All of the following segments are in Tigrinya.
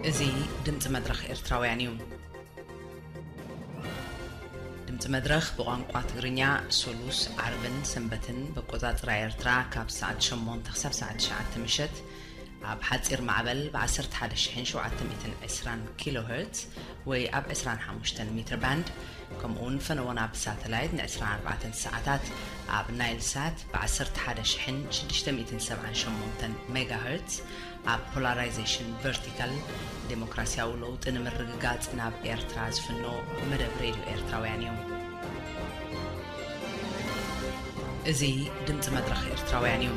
እዚ ድምፂ መድረኽ ኤርትራውያን እዩ። ድምፂ መድረኽ ብቋንቋ ትግርኛ ሶሉስ፣ ዓርብን ሰንበትን ብኣቆፃፅራ ኤርትራ ካብ ሰዓት ሸሞንተ ክሳብ ሰዓት ትሽዓተ ምሸት ኣብ ሓፂር ማዕበል ብ ዓሰርተ ሓደ ሺሕን ሸውዓተ ሚእትን ዕስራን ኪሎ ሄርትዝ ወይ ኣብ ዕስራን ሓሙሽተን ሜትር ባንድ፣ ከምኡ እውን ፈነወና ብሳተላይት ን ዕስራን ኣርባዕተን ሰዓታት ኣብ ናይል ሳት ብ ዓሰርተ ሓደ ሺሕን ሽዱሽተ ሚእትን ሰብዓን ሸሞንተን ሜጋ ሄርትዝ ኣብ ፖላራይዜሽን ቨርቲካል ዴሞክራሲያዊ ለውጢ ንምርግጋጽ ናብ ኤርትራ ዝፍኖ መደብ ሬድዮ ኤርትራውያን እዩ። እዚ ድምጺ መድረኽ ኤርትራውያን እዩ።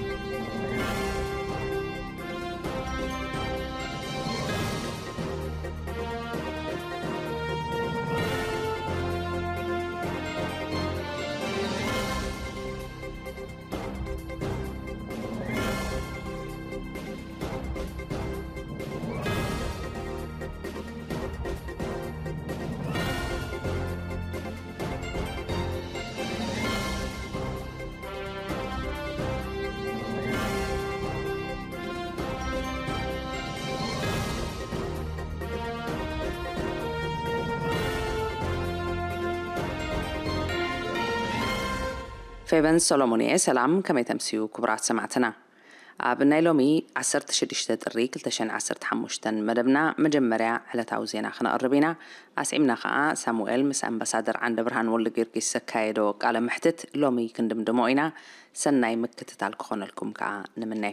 ፌቨን ሰሎሞን እየ። ሰላም፣ ከመይ ተምስዩ ክቡራት ሰማዕትና? ኣብ ናይ ሎሚ ዓሰርተ ሽዱሽተ ጥሪ ክልተ ሽሕን ዓሰርተ ሓሙሽተን መደብና መጀመርያ ዕለታዊ ዜና ክነቕርብ ኢና። ኣስዒብና ኸኣ ሳሙኤል ምስ ኣምባሳደር ዓንደብርሃን ወልደጊዮርጊስ ዘካየዶ ቃለ መሕትት ሎሚ ክንድምድሞ ኢና። ሰናይ ምክትታል ክኾነልኩም ከኣ ንምነ።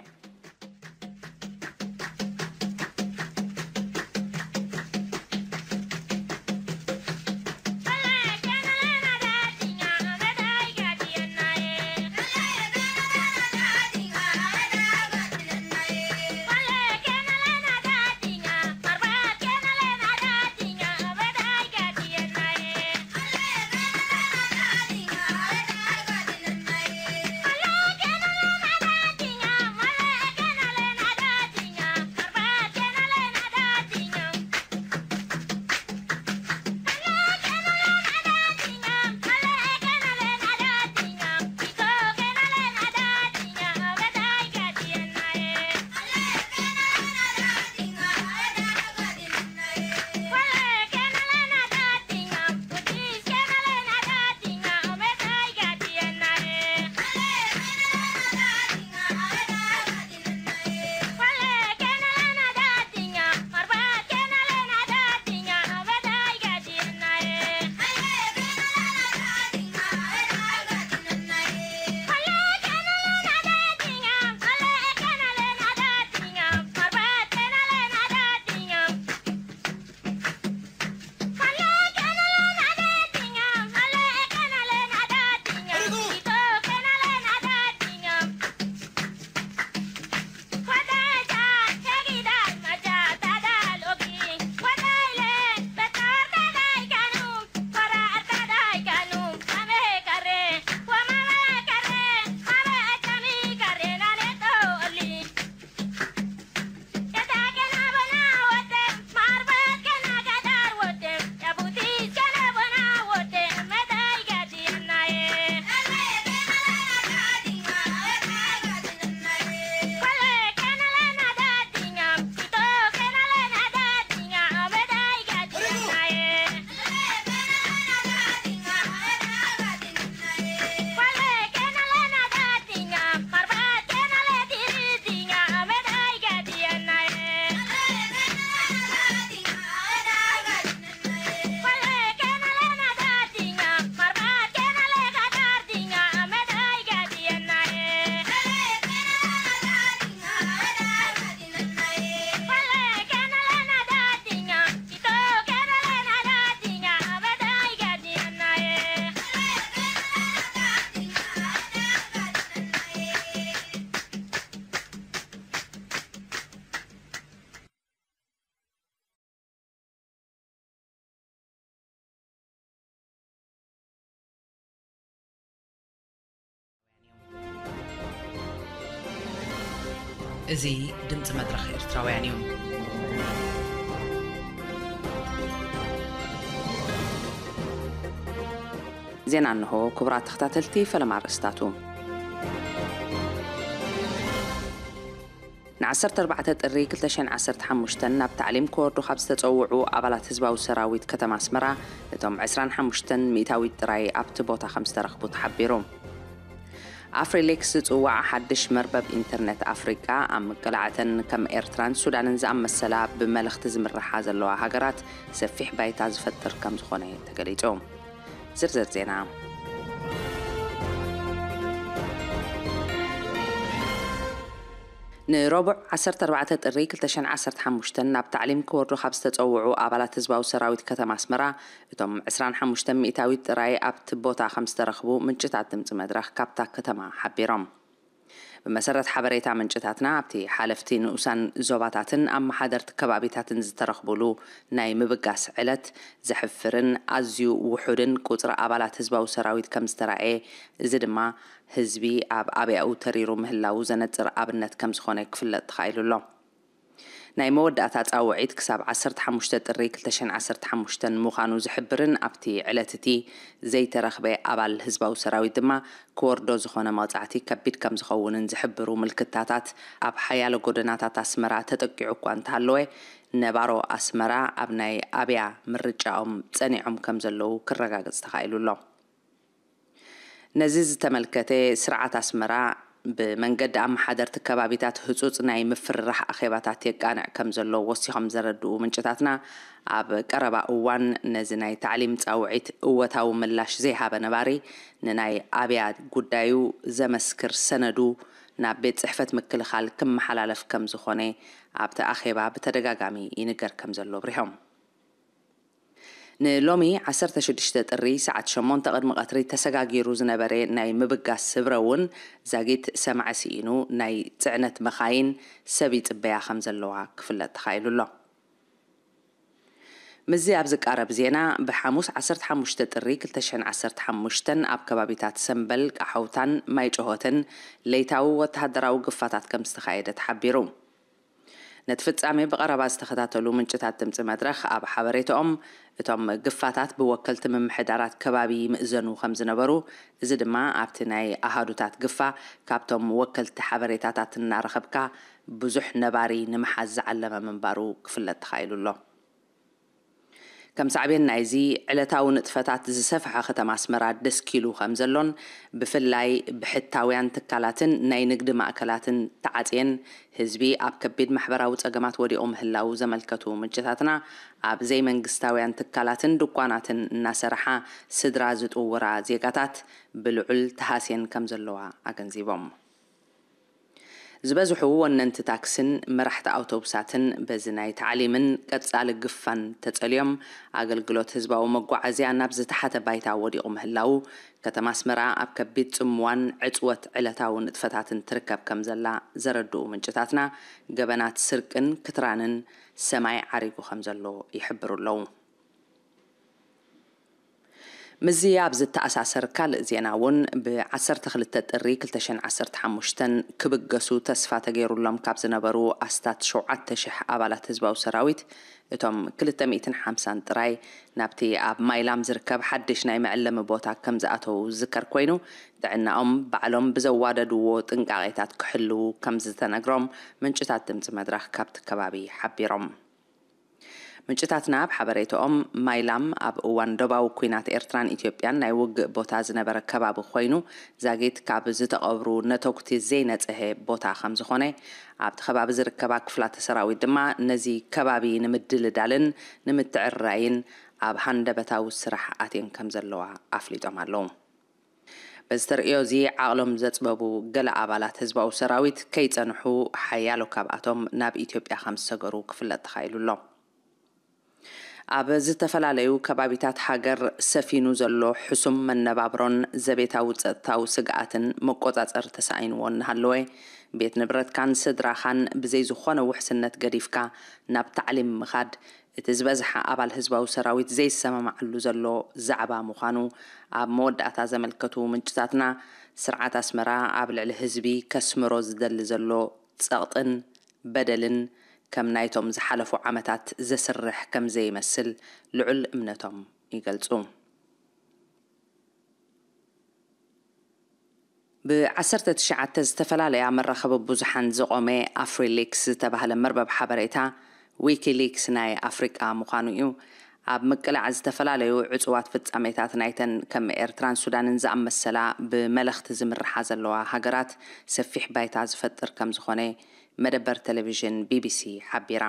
እዚ ድምፂ መድረኽ ኤርትራውያን እዩ። ዜና እንሆ። ክቡራት ተኸታተልቲ፣ ፈለማ ኣርእስታቱ። ን ዓሰርተ ኣርባዕተ ጥሪ ክልተ ሽሕን ዓሰርተ ሓሙሽተን ናብ ታዕሊም ክወርዱ ካብ ዝተጸውዑ ኣባላት ህዝባዊ ሰራዊት ከተማ ኣስመራ፣ እቶም ዕስራን ሓሙሽተን ሚእታዊት ጥራይ ኣብቲ ቦታ ከም ዝተረኽቡ ተሓቢሩ። ኣፍሪሌክስ ዝጽዋዕ ሓድሽ መርበብ ኢንተርኔት ኣፍሪቃ፣ ኣብ መቀላዕተን ከም ኤርትራን ሱዳንን ዝኣመሰላ ብመለኽቲ ዝምርሓ ዘለዋ ሃገራት ሰፊሕ ባይታ ዝፈጥር ከም ዝኾነ ተገሊጹ። ዝርዝር ዜና። ንረቡዕ ዓሰርተ ኣርባዕተ ጥሪ ክልተ ሽሕን ዓሰርተ ሓሙሽተን ናብ ታዕሊም ክወርዱ ካብ ዝተጸውዑ ኣባላት ህዝባዊ ሰራዊት ከተማ ኣስመራ፣ እቶም ዕስራን ሓሙሽተን ሚእታዊት ጥራይ ኣብቲ ቦታ ከም ዝተረኽቡ ምንጭታት ድምፂ መድረኽ ካብታ ከተማ ሓቢሮም። ብመሰረት ሓበሬታ ምንጭታትና፣ ኣብቲ ሓለፍቲ ንኡሳን ዞባታትን ኣመሓደርቲ ከባቢታትን ዝተረኽቡሉ ናይ ምብጋስ ዕለት፣ ዘሕፍርን ኣዝዩ ውሑድን ቁጽሪ ኣባላት ህዝባዊ ሰራዊት ከም ዝተራእየ፣ እዚ ድማ ህዝቢ ኣብ ኣብያኡ ተሪሩ ምህላዉ ዘነጽር ኣብነት ከም ዝኾነ ክፍለጥ ተኻኢሉ ኣሎ። ናይ መወዳእታ ጻውዒት ክሳብ ዓሰርተ ሓሙሽተ ጥሪ ክልተ ሽሕን ዓሰርተ ሓሙሽተን ምዃኑ ዝሕብርን ኣብቲ ዕለት እቲ ዘይተረኽበ ኣባል ህዝባዊ ሰራዊት ድማ ክወርዶ ዝኾነ መቕጻዕቲ ከቢድ ከም ዝኸውንን ዝሕብሩ ምልክታታት ኣብ ሓያሎ ጎደናታት ኣስመራ ተጠቂዑ እኳ እንተሃለወ፣ ነባሮ ኣስመራ ኣብ ናይ ኣብያ ምርጫኦም ጸኒዖም ከም ዘለዉ ክረጋገጽ ተኻኢሉ ኣሎ። ነዚ ዝተመልከተ፣ ስርዓት ኣስመራ ብመንገዲ ኣመሓደርቲ ከባቢታት ህጹጽ ናይ ምፍርራሕ ኣኼባታት የቃንዕ ከም ዘሎ ወሲኾም ዘረድኡ ምንጭታትና፣ ኣብ ቀረባ እዋን ነዚ ናይ ታዕሊም ጻውዒት እወታዊ ምላሽ ዘይሃበ ነባሪ፣ ንናይ ኣብያ ጉዳዩ ዘመስክር ሰነዱ ናብ ቤት ጽሕፈት ምክልኻል ክመሓላለፍ ከም ዝኾነ ኣብቲ ኣኼባ ብተደጋጋሚ ይንገር ከም ዘሎ ኣብሪሆም። ንሎሚ ዓሰርተ ሽዱሽተ ጥሪ ሰዓት ሸሞንተ ቅድሚ ቀትሪ ተሰጋጊሩ ዝነበረ ናይ ምብጋስ ስብረ እውን ዛጊት ሰማዒ ስኢኑ፣ ናይ ጽዕነት መኻይን ሰብ ይጽበያ ከም ዘለዋ ክፍለጥ ተኻኢሉ ኣሎ። ምስዚ ኣብ ዝቃረብ ዜና፣ ብሓሙስ ዓሰርተ ሓሙሽተ ጥሪ ክልተ ሽሕን ዓሰርተ ሓሙሽተን ኣብ ከባቢታት ሰምበል፣ ቃሓውታን ማይ ጨሆትን ለይታዊ ወተሃደራዊ ግፋታት ከም ዝተኻየደ ተሓቢሩ። ነቲ ፍጻሜ ብቐረባ ዝተኸታተሉ ምንጭታት ድምፂ መድረኽ ኣብ ሓበሬታኦም፣ እቶም ግፋታት ብወከልቲ ምምሕዳራት ከባቢ ይምእዘኑ ከም ዝነበሩ፣ እዚ ድማ ኣብቲ ናይ ኣሃዱታት ግፋ ካብቶም ወከልቲ ሓበሬታታት እናረኸብካ ብዙሕ ነባሪ ንምሓዝ ዝዓለመ ምንባሩ ክፍለጥ ተኻኢሉ ኣሎ። ከም ሳዕቤን ናይዚ፣ ዕለታዊ ንጥፈታት ዝሰፍሐ ከተማ ኣስመራ ደስኪሉ ከም ዘሎን፣ ብፍላይ ብሕታውያን ትካላትን ናይ ንግዲ ማእከላትን ተዓጽየን ህዝቢ ኣብ ከቢድ ማሕበራዊ ጸገማት ወዲቑ ምህላዉ ዘመልከቱ ምንጭታትና፣ ኣብ ዘይመንግስታውያን ትካላትን ድኳናትን እናሰርሓ ስድራ ዝጥውራ ዜጋታት ብልዑል ተሃስየን ከም ዘለዋ ኣገንዚቦም። ዝበዝሑ ወነንቲ ታክስን መራሕቲ ኣውቶቡሳትን በዚ ናይ ታዕሊምን ቀጻሊ ግፋን ተጸልዮም፣ ኣገልግሎት ህዝባዊ መጓዓዝያ ናብ ዝተሓተ ባይታ ወዲቑ ምህላዉ፣ ከተማ ኣስመራ ኣብ ከቢድ ጽምዋን ዕጽወት ዕለታዊ ንጥፈታትን ትርከብ ከም ዘላ ዘረድኡ ምንጭታትና፣ ገበናት ስርቅን ክትራንን ሰማይ ዓሪጉ ከም ዘሎ ይሕብሩ ኣለዉ። ምስዚ ኣብ ዝተኣሳሰር ካልእ ዜና እውን፣ ብ ዓሰርተ ክልተ ጥሪ ክልተ ሽሕን ዓሰርተ ሓሙሽተን ክብገሱ ተስፋ ተገይሩሎም ካብ ዝነበሩ ኣስታት ሸውዓተ ሽሕ ኣባላት ህዝባዊ ሰራዊት፣ እቶም ክልተ ሚእትን ሓምሳን ጥራይ ናብቲ ኣብ ማይላም ዝርከብ ሓድሽ ናይ መዐለሚ ቦታ ከም ዝኣተዉ ዝዝከር ኮይኑ፣ ጥዕናኦም ባዕሎም ብዘዋደድዎ ጥንቃቄታት ክሕልዉ ከም ዝተነግሮም ምንጭታት ድምፂ መድረኽ ካብቲ ከባቢ ሓቢሮም። ምንጭታትና ኣብ ሓበሬታኦም፣ ማይላም ኣብ እዋን ዶባዊ ኲናት ኤርትራን ኢትዮጵያን ናይ ውግእ ቦታ ዝነበረ ከባቢ ኮይኑ፣ ዛጊት ካብ ዝተቐብሩ ነተጉቲ ዘይነጽሀ ቦታ ከም ዝኾነ፣ ኣብቲ ከባቢ ዝርከባ ክፍላተ ሰራዊት ድማ ነዚ ከባቢ ንምድልዳልን ንምትዕርራይን ኣብ ሃንደበታዊ ስራሕ ኣትየን ከም ዘለዋ ኣፍሊጦም ኣለዉ። በዚ ተርእዮ እዚ ዓቕሎም ዘጽበቡ ገለ ኣባላት ህዝባዊ ሰራዊት ከይጸንሑ፣ ሓያሎ ካብኣቶም ናብ ኢትዮጵያ ከም ዝሰገሩ ክፍለጥ ተኻኢሉ ኣሎ። ኣብ ዝተፈላለዩ ከባቢታት ሃገር ሰፊኑ ዘሎ ሕሱም መነባብሮን ዘቤታዊ ጸጥታዊ ስግኣትን መቆጻጸሪ ተሳኢንዎ እናሃለወ፣ ቤት ንብረትካን ስድራኻን ብዘይ ዝኾነ ውሕስነት ገዲፍካ ናብ ታዕሊም ምኻድ፣ እቲ ዝበዝሐ ኣባል ህዝባዊ ሰራዊት ዘይሰማማዓሉ ዘሎ ዛዕባ ምዃኑ ኣብ መወዳእታ ዘመልከቱ ምንጭታትና፣ ስርዓት ኣስመራ ኣብ ልዕሊ ህዝቢ ከስምሮ ዝደሊ ዘሎ ጸቕጥን በደልን ከም ናይቶም ዝሓለፉ ዓመታት ዘስርሕ ከም ዘይመስል ልዑል እምነቶም ይገልጹ። ብዓሰርተ ትሽዓተ ዝተፈላለያ መራኸቢ ብዙሓን ዝቖመ ኣፍሪሊክስ ዝተባህለ መርበብ ሓበሬታ፣ ዊኪሊክስ ናይ ኣፍሪቃ ምዃኑ እዩ። ኣብ ምቅላዕ ዝተፈላለዩ ዕጹዋት ፍጻሜታት ናይተን ከም ኤርትራን ሱዳንን ዝኣመሰላ ብመለኽቲ ዝምርሓ ዘለዋ ሃገራት ሰፊሕ ባይታ ዝፈጥር ከም ዝኾነ መደበር ቴሌቪዥን ቢቢሲ ሓቢራ።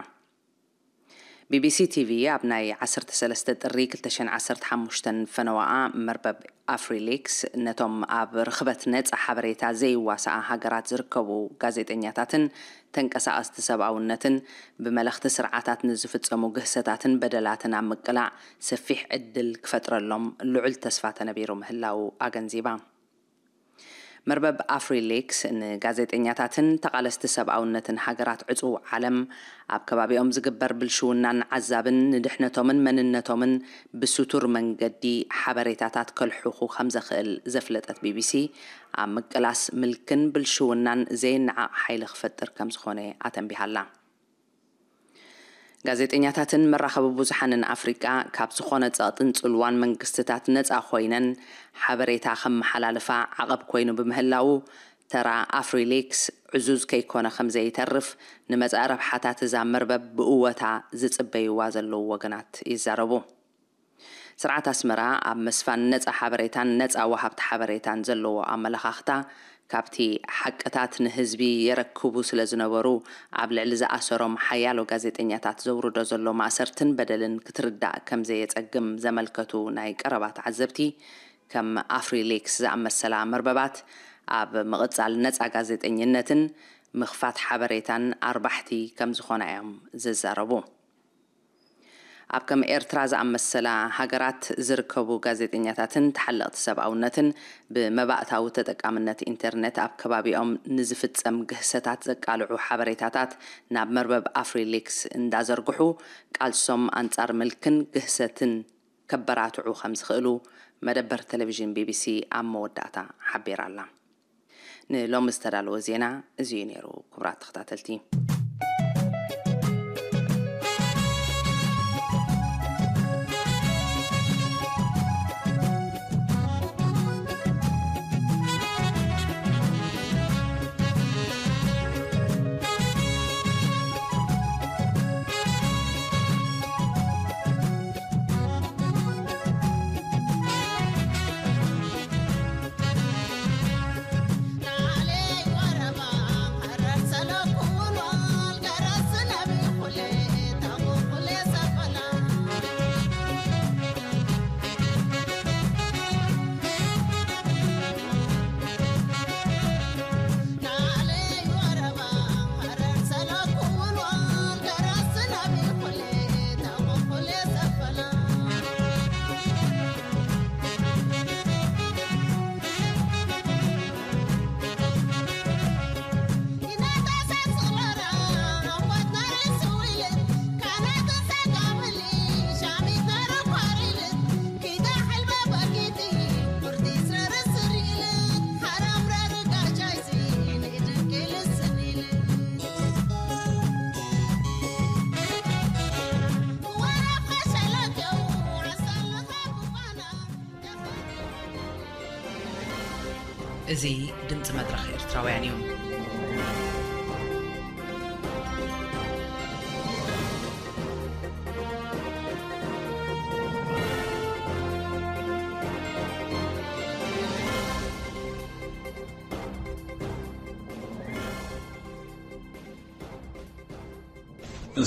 ቢቢሲ ቲቪ ኣብ ናይ ዓሰርተ ሰለስተ ጥሪ ክልተ ሽሕን ዓሰርተ ሓሙሽተን ፈነዋኣ፣ መርበብ ኣፍሪሊክስ ነቶም ኣብ ርኽበት ነጻ ሓበሬታ ዘይዋስኣ ሃገራት ዝርከቡ ጋዜጠኛታትን ተንቀሳቐስቲ ሰብኣውነትን ብመለኽቲ ስርዓታት ንዝፍጸሙ ግህሰታትን በደላትን ኣብ ምቅላዕ ሰፊሕ ዕድል ክፈጥረሎም ልዑል ተስፋ ተነቢሩ ምህላዉ ኣገንዚባ። መርበብ ኣፍሪሊክስ ንጋዜጠኛታትን ተቓለስቲ ሰብኣውነትን ሃገራት ዕጹው ዓለም ኣብ ከባቢኦም ዝግበር ብልሽውናን ዓዛብን ንድሕነቶምን መንነቶምን ብስቱር መንገዲ ሓበሬታታት ከልሕኹ ከም ዘኽእል ዘፍለጠት ቢቢሲ፣ ኣብ ምቅላስ ምልክን ብልሽውናን ዘይነዓቕ ሓይሊ ክፈጥር ከም ዝኾነ ኣተንቢሃላ። ጋዜጠኛታትን መራኸቢ ብዙሓንን ኣፍሪቃ ካብ ዝኾነ ጸቕጥን ጽልዋን መንግስትታት ነጻ ኮይነን ሓበሬታ ከመሓላልፋ ዓቐብ ኮይኑ ብምህላዉ፣ ተራ ኣፍሪሊክስ ዕዙዝ ከይኮነ ከም ዘይተርፍ፣ ንመጻኢ ረብሓታት እዛ መርበብ ብእወታ ዝጽበይዋ ዘለዉ ወገናት ይዛረቡ። ስርዓት ኣስመራ ኣብ ምስፋን ነጻ ሓበሬታን ነጻ ወሃብቲ ሓበሬታን ዘለዎ ኣመለኻኽታ፣ ካብቲ ሓቅታት ንህዝቢ የረክቡ ስለ ዝነበሩ፣ ኣብ ልዕሊ ዝኣሰሮም ሓያሎ ጋዜጠኛታት ዘውርዶ ዘሎ ማእሰርትን በደልን ክትርዳእ ከም ዘየጸግም ዘመልከቱ ናይ ቀረባ ተዓዘብቲ፣ ከም ኣፍሪሊክስ ዝኣመሰላ መርበባት ኣብ ምቕጻል ነጻ ጋዜጠኝነትን ምኽፋት ሓበሬታን ኣርባሕቲ ከም ዝኾና እዮም ዝዛረቡ። ኣብ ከም ኤርትራ ዝኣመሰላ ሃገራት ዝርከቡ ጋዜጠኛታትን ተሓለቕቲ ሰብኣውነትን ብመባእታዊ ተጠቃምነት ኢንተርኔት ኣብ ከባቢኦም ንዝፍጸም ግህሰታት ዘቃልዑ ሓበሬታታት ናብ መርበብ ኣፍሪሊክስ እንዳዘርግሑ፣ ቃልሶም ኣንጻር ምልክን ግህሰትን ከበራትዑ ከም ዝኽእሉ መደበር ቴሌቪዥን ቢቢሲ ኣብ መወዳእታ ሓቢራ ኣላ። ንሎሚ ዝተዳለወ ዜና እዚ እዩ ነይሩ። ክቡራት ተኸታተልቲ፣ እዚ ድምፂ መድረኽ ኤርትራውያን እዩ።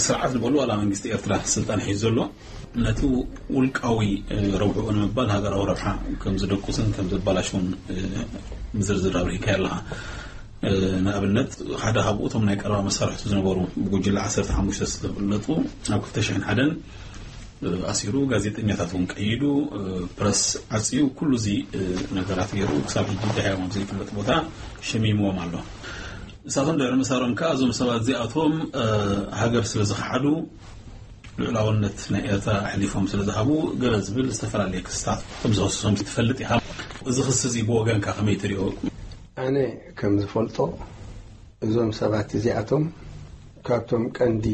ስርዓት ዝበሉ ዋላ መንግስቲ ኤርትራ ስልጣን ሒዙ ዘሎ ነቲ ውልቃዊ ረብሕኡ ንምባል ሃገራዊ ረብሓ ከም ዝደቁስን ከም ዘባላሽውን ብዝርዝር ኣብሪካ ኣለኻ። ንኣብነት ሓደ ካብኡ እቶም ናይ ቀረባ መሳርሕቱ ዝነበሩ ብጉጅለ ዓሰርተ ሓሙሽተ ዝተፈለጡ ኣብ ክልተ ሽሕን ሓደን ኣሲሩ፣ ጋዜጠኛታት እውን ቀይዱ፣ ፕረስ ዓፅዩ፣ ኩሉ እዚ ነገራት ገይሩ ክሳብ ሕጂ እንታይ እዮም ኣብ ዘይፍለጥ ቦታ ሸሚምዎም ኣሎ። ንሳቶም ድሕሪ ምሳሮም ከኣ እዞም ሰባት እዚኣቶም ሃገር ስለ ዝኸሓዱ፣ ልዑላውነት ናይ ኤርትራ ኣሕሊፎም ስለ ዝሃቡ ገለ ዝብል ዝተፈላለየ ክስታት ከም ዝኸስሶም ትፈልጥ ኢኻ። እዚ ክሲ እዚ ብወገንካ ከመይ ትሪኦ? ኣነ ከም ዝፈልጦ እዞም ሰባት እዚኣቶም ካብቶም ቀንዲ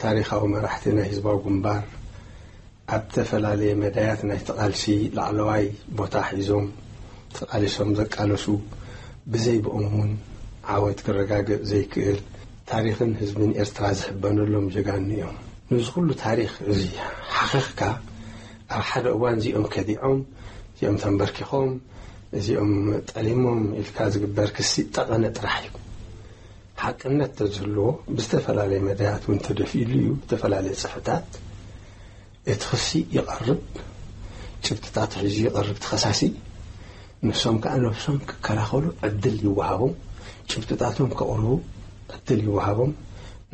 ታሪኻዊ መራሕቲ ናይ ህዝባዊ ግንባር ኣብ ዝተፈላለየ መዳያት ናይቲ ቃልሲ ላዕለዋይ ቦታ ሒዞም ተቓሊሶም ዘቃለሱ፣ ብዘይ ብኦም እውን ዓወት ክረጋገጽ ዘይክእል፣ ታሪኽን ህዝብን ኤርትራ ዝሕበነሎም ጀጋኑ እዮም። ነዚ ኩሉ ታሪኽ እዚ ሓኺኽካ፣ ኣብ ሓደ እዋን እዚኦም ከዲዖም፣ እዚኦም ተንበርኪኾም፣ እዚኦም ጠሊሞም ኢልካ ዝግበር ክሲ ጠቐነ ጥራሕ እዩ። ሓቅነት ተዝህልዎ፣ ብዝተፈላለየ መዳያት እውን ተደፊእሉ እዩ። ብዝተፈላለየ ጽሑፋት እቲ ክሲ ይቐርብ፣ ጭብጥታት ሒዙ ይቐርብ ተኸሳሲ። ንሶም ከኣ ነብሶም ክከላኸሉ ዕድል ይወሃቦም፣ ጭብጥታቶም ከቕርቡ ዕድል ይወሃቦም።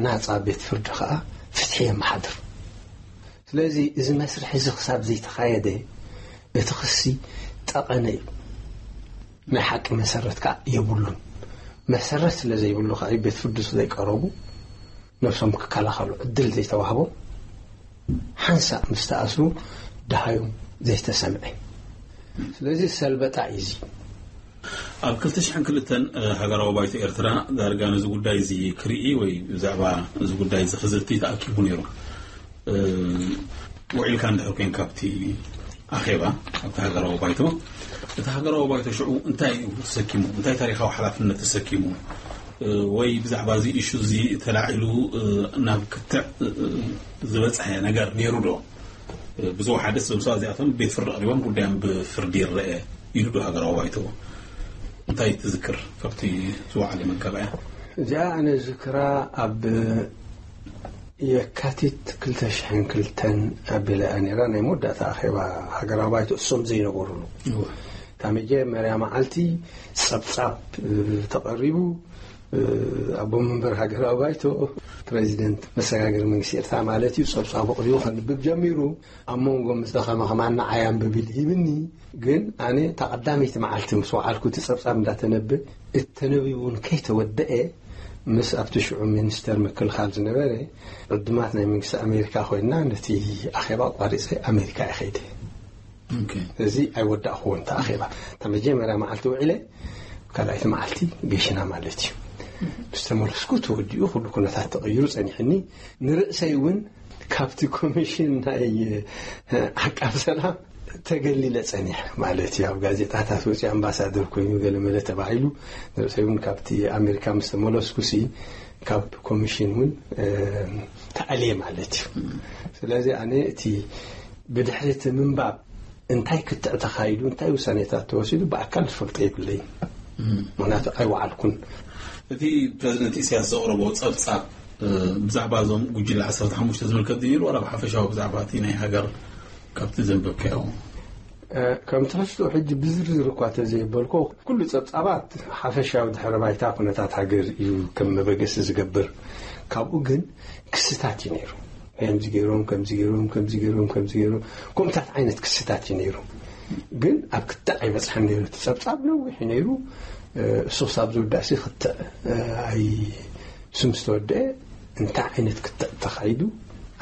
ናጻ ቤት ፍርዲ ከኣ ፍትሒ የመሓድር። ስለዚ እዚ መስርሕ እዚ ክሳብ ዘይተኻየደ፣ እቲ ክሲ ጠቐነ እዩ። ናይ ሓቂ መሰረት ከኣ የብሉን። መሰረት ስለ ዘይብሉ ከኣ ቤት ፍርዲ ስለ ዘይቀረቡ፣ ነብሶም ክከላኸሉ ዕድል ዘይተዋህቦም፣ ሓንሳእ ምስ ተኣስሩ ደሃዮም ዘይተሰምዐ። ስለዚ ሰልበጣ እዩ እዚ። ኣብ ክልተ ሽሕን ክልተን ሃገራዊ ባይቶ ኤርትራ ዳርጋ ነዚ ጉዳይ እዚ ክርኢ ወይ ብዛዕባ እዚ ጉዳይ እዚ ክዝቲ ተኣኪቡ ነይሩ። ውዒልካ እንድሕር ኮይን ካብቲ ኣኼባ ኣብቲ ሃገራዊ ባይቶ፣ እቲ ሃገራዊ ባይቶ ሽዑ እንታይ እዩ ተሰኪሙ? እንታይ ታሪኻዊ ሓላፍነት ተሰኪሙ? ወይ ብዛዕባ እዚ ኢሹ እዚ ተላዒሉ ናብ ክትዕ ዝበጽሐ ነገር ነይሩ ዶ? ብዝወሓደስ እዞም ሰባት እዚኣቶም ቤት ፍርዲ ቀሪቦም ጉዳዮም ብፍርዲ ይረአ ኢሉ ዶ ሃገራዊ ባይቶ? እንታይ ትዝክር ካብቲ ዝወዓለ መጋባእያ? እዚኣ ኣነ ዝክራ ኣብ የካቲት ክልተ ሽሕን ክልተን ኣቢላ እያ ነይራ። ናይ መወዳእታ ኣኼባ ሃገራዊ ባይቶ እሶም ዘይነበሩሉ። እወ። እታ መጀመርያ መዓልቲ ጸብጻብ ተቐሪቡ፣ ኣቦ መንበር ሃገራዊ ባይቶ፣ ፕሬዚደንት መሰጋገሪ መንግስቲ ኤርትራ ማለት እዩ፣ ጸብጻቡ ኣቕሪቡ ከንብብ ጀሚሩ። ኣብ መንጎ ምስ ደኸመ ከማን ንዓይ ኣንብብ ኢሉ ሂብኒ። ግን ኣነ እታ ቀዳመይቲ መዓልቲ ምስ ወዓልኩ እቲ ጸብጻብ እንዳተነብእ፣ እተነቢቡ እውን ከይተወደአ፣ ምስ ኣብቲ ሽዑ ሚኒስተር ምክልኻል ዝነበረ ዕዱማት ናይ መንግስቲ ኣሜሪካ ኮይንና ነቲ ኣኼባ ኣቋሪጸ ኣሜሪካ እየ ከይደ። ኦኬ። እዚ ኣይወዳእኩዎን እቲ ኣኼባ። እታ መጀመርያ መዓልቲ ውዒለ፣ ካልኣይቲ መዓልቲ ገሽና ማለት እዩ። ምስ ተመለስኩ ተወዲኡ፣ ኩሉ ኩነታት ተቐይሩ ጸኒሕኒ። ንርእሰይ እውን ካብቲ ኮሚሽን ናይ ዓቃብ ሰላም ተገሊለ ጸኒሐ ማለት እዩ። ኣብ ጋዜጣታት ወፂኡ ኣምባሳደር ኮይኑ ገለመለ ተባሂሉ። ንርእሰይ እውን ካብቲ ኣሜሪካ ምስ ተመለስኩ ሲ ካብ ኮሚሽን እውን፣ እ፣ ተኣልየ ማለት እዩ። ስለዚ ኣነ እቲ ብድሕሪ እቲ ምንባብ እንታይ ክትዕ ተኻይዱ፣ እንታይ ውሳኔታት ተወሲዱ ብኣካል ዝፈልጦ የብለይን። እም። ምኽንያቱ ኣይወዓልኩን። እቲ ፕረዚደንት ኢሳያስ ዘቕረቦ ጸብጻብ፣ እ፣ ብዛዕባ እዞም ጉጅለ ዓሰርተ ሓሙሽተ ዝምልከት ድዩ ነይሩ፣ ዋላ ብሓፈሻዊ ብዛዕባ እቲ ናይ ሃገር ካብቲ ዘንበብካዮ? እ፣ ከም ትሕዝቶ ሕጂ ብዝርዝር እኳ ተዘይበልኮ፣ ኩሉ ጸብጻባት ሓፈሻዊ ድሕረ ባይታ ኩነታት ሃገር እዩ ከም መበገሲ ዝገብር። ካብኡ ግን ክስታት እዩ ነይሩ። ከምዚ ገይሮም፣ ከምዚ ገይሮም፣ ከምዚ ገይሮም፣ ከምዚ ገይሮም፣ ከምታት ዓይነት ክስታት እዩ ነይሩ። ግን ኣብ ክትዕ ኣይበጽሐን ነይሩ። እቲ ጸብጻብ ነዊሕ እዩ ነይሩ። እ፣ እሱ ክሳብ ዝውዳእሲ ክትዕ፣ እ፣ ኣይ-፣ እሱ ምስ ተወደአ እንታይ ዓይነት ክትዕ ተኻይዱ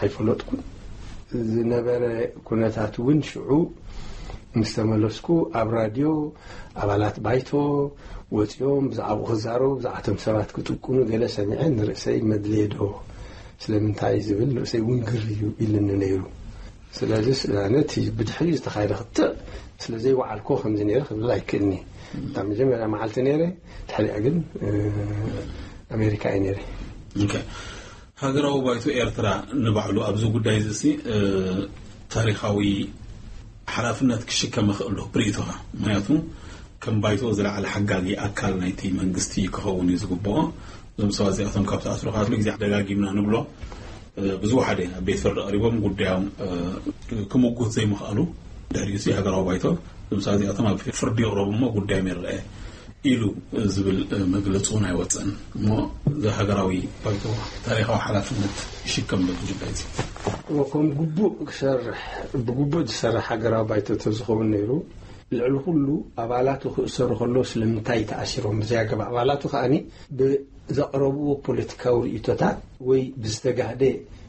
ኣይፈለጥኩን። ዝነበረ ኩነታት እውን ሽዑ ምስ ተመለስኩ ኣብ ራድዮ ኣባላት ባይቶ ወፂኦም ብዛዕባኡ ክዛረቡ፣ ብዛዕባቶም ሰባት ክጥቁኑ ገለ ሰሚዐ። ንርእሰይ መድልየ ዶ ስለምንታይ ዝብል ንርእሰይ ውንግር እዩ ኢልኒ ነይሩ። ስለዚ ኣነ እቲ ብድሕሪኡ ዝተኻየደ ክትዕ ስለ ዘይወዓልኮ ከምዚ ነይረ ክብል ኣይክእልኒ። እታ መጀመርያ መዓልቲ ነይረ፣ ድሕሪኣ ግን፣ እ፣ ኣሜሪካ እየ ነይረ። ኦኬ። ሃገራዊ ባይቶ ኤርትራ ንባዕሉ ኣብዚ ጉዳይ እዚ ሲ፣ እ፣ ታሪኻዊ ሓላፍነት ክሽከም ይኽእል ዶ ብርእይቶኻ? ምኽንያቱ ከም ባይቶ ዝለዓለ ሓጋጊ ኣካል ናይቲ መንግስቲ ክኸውን እዩ ዝግብኦ። እዞም ሰባት እዚኣቶም ካብ ተኣስሩ ካብ ግዜ ደጋጊምና ንብሎ፣ እ፣ ብዝወሓደ ኣብ ቤት ፍርዲ ቀሪቦም ጉዳዮም፣ እ፣ ክምጉት ዘይምኽኣሉ፣ ድሕሪኡ ሲ ሃገራዊ ባይቶ እዞም ሰባት እዚኣቶም ኣብ ፍርዲ ይቕረቡ እሞ ጉዳዮም ይረአ ኢሉ ዝብል፣ እ፣ መግለጺ እውን ኣይወፀን። እሞ እዚ ሃገራዊ ባይቶ ታሪኻዊ ሓላፍነት ይሽከም ዶ ጉዳይ እዚ? እሞ ከም ግቡእ ክሰርሕ፣ ብግቡእ ዝሰርሕ ሃገራዊ ባይቶ ተዝኸውን ነይሩ፣ ልዕሊ ኩሉ ኣባላቱ ክእሰሩ ከለዉ ስለምንታይ ተኣሲሮም ብዘይ ኣገባብ፣ ኣባላቱ ከኣኒ ብዘቕረብዎ ፖለቲካዊ ርእይቶታት ወይ ብዝተጋህደ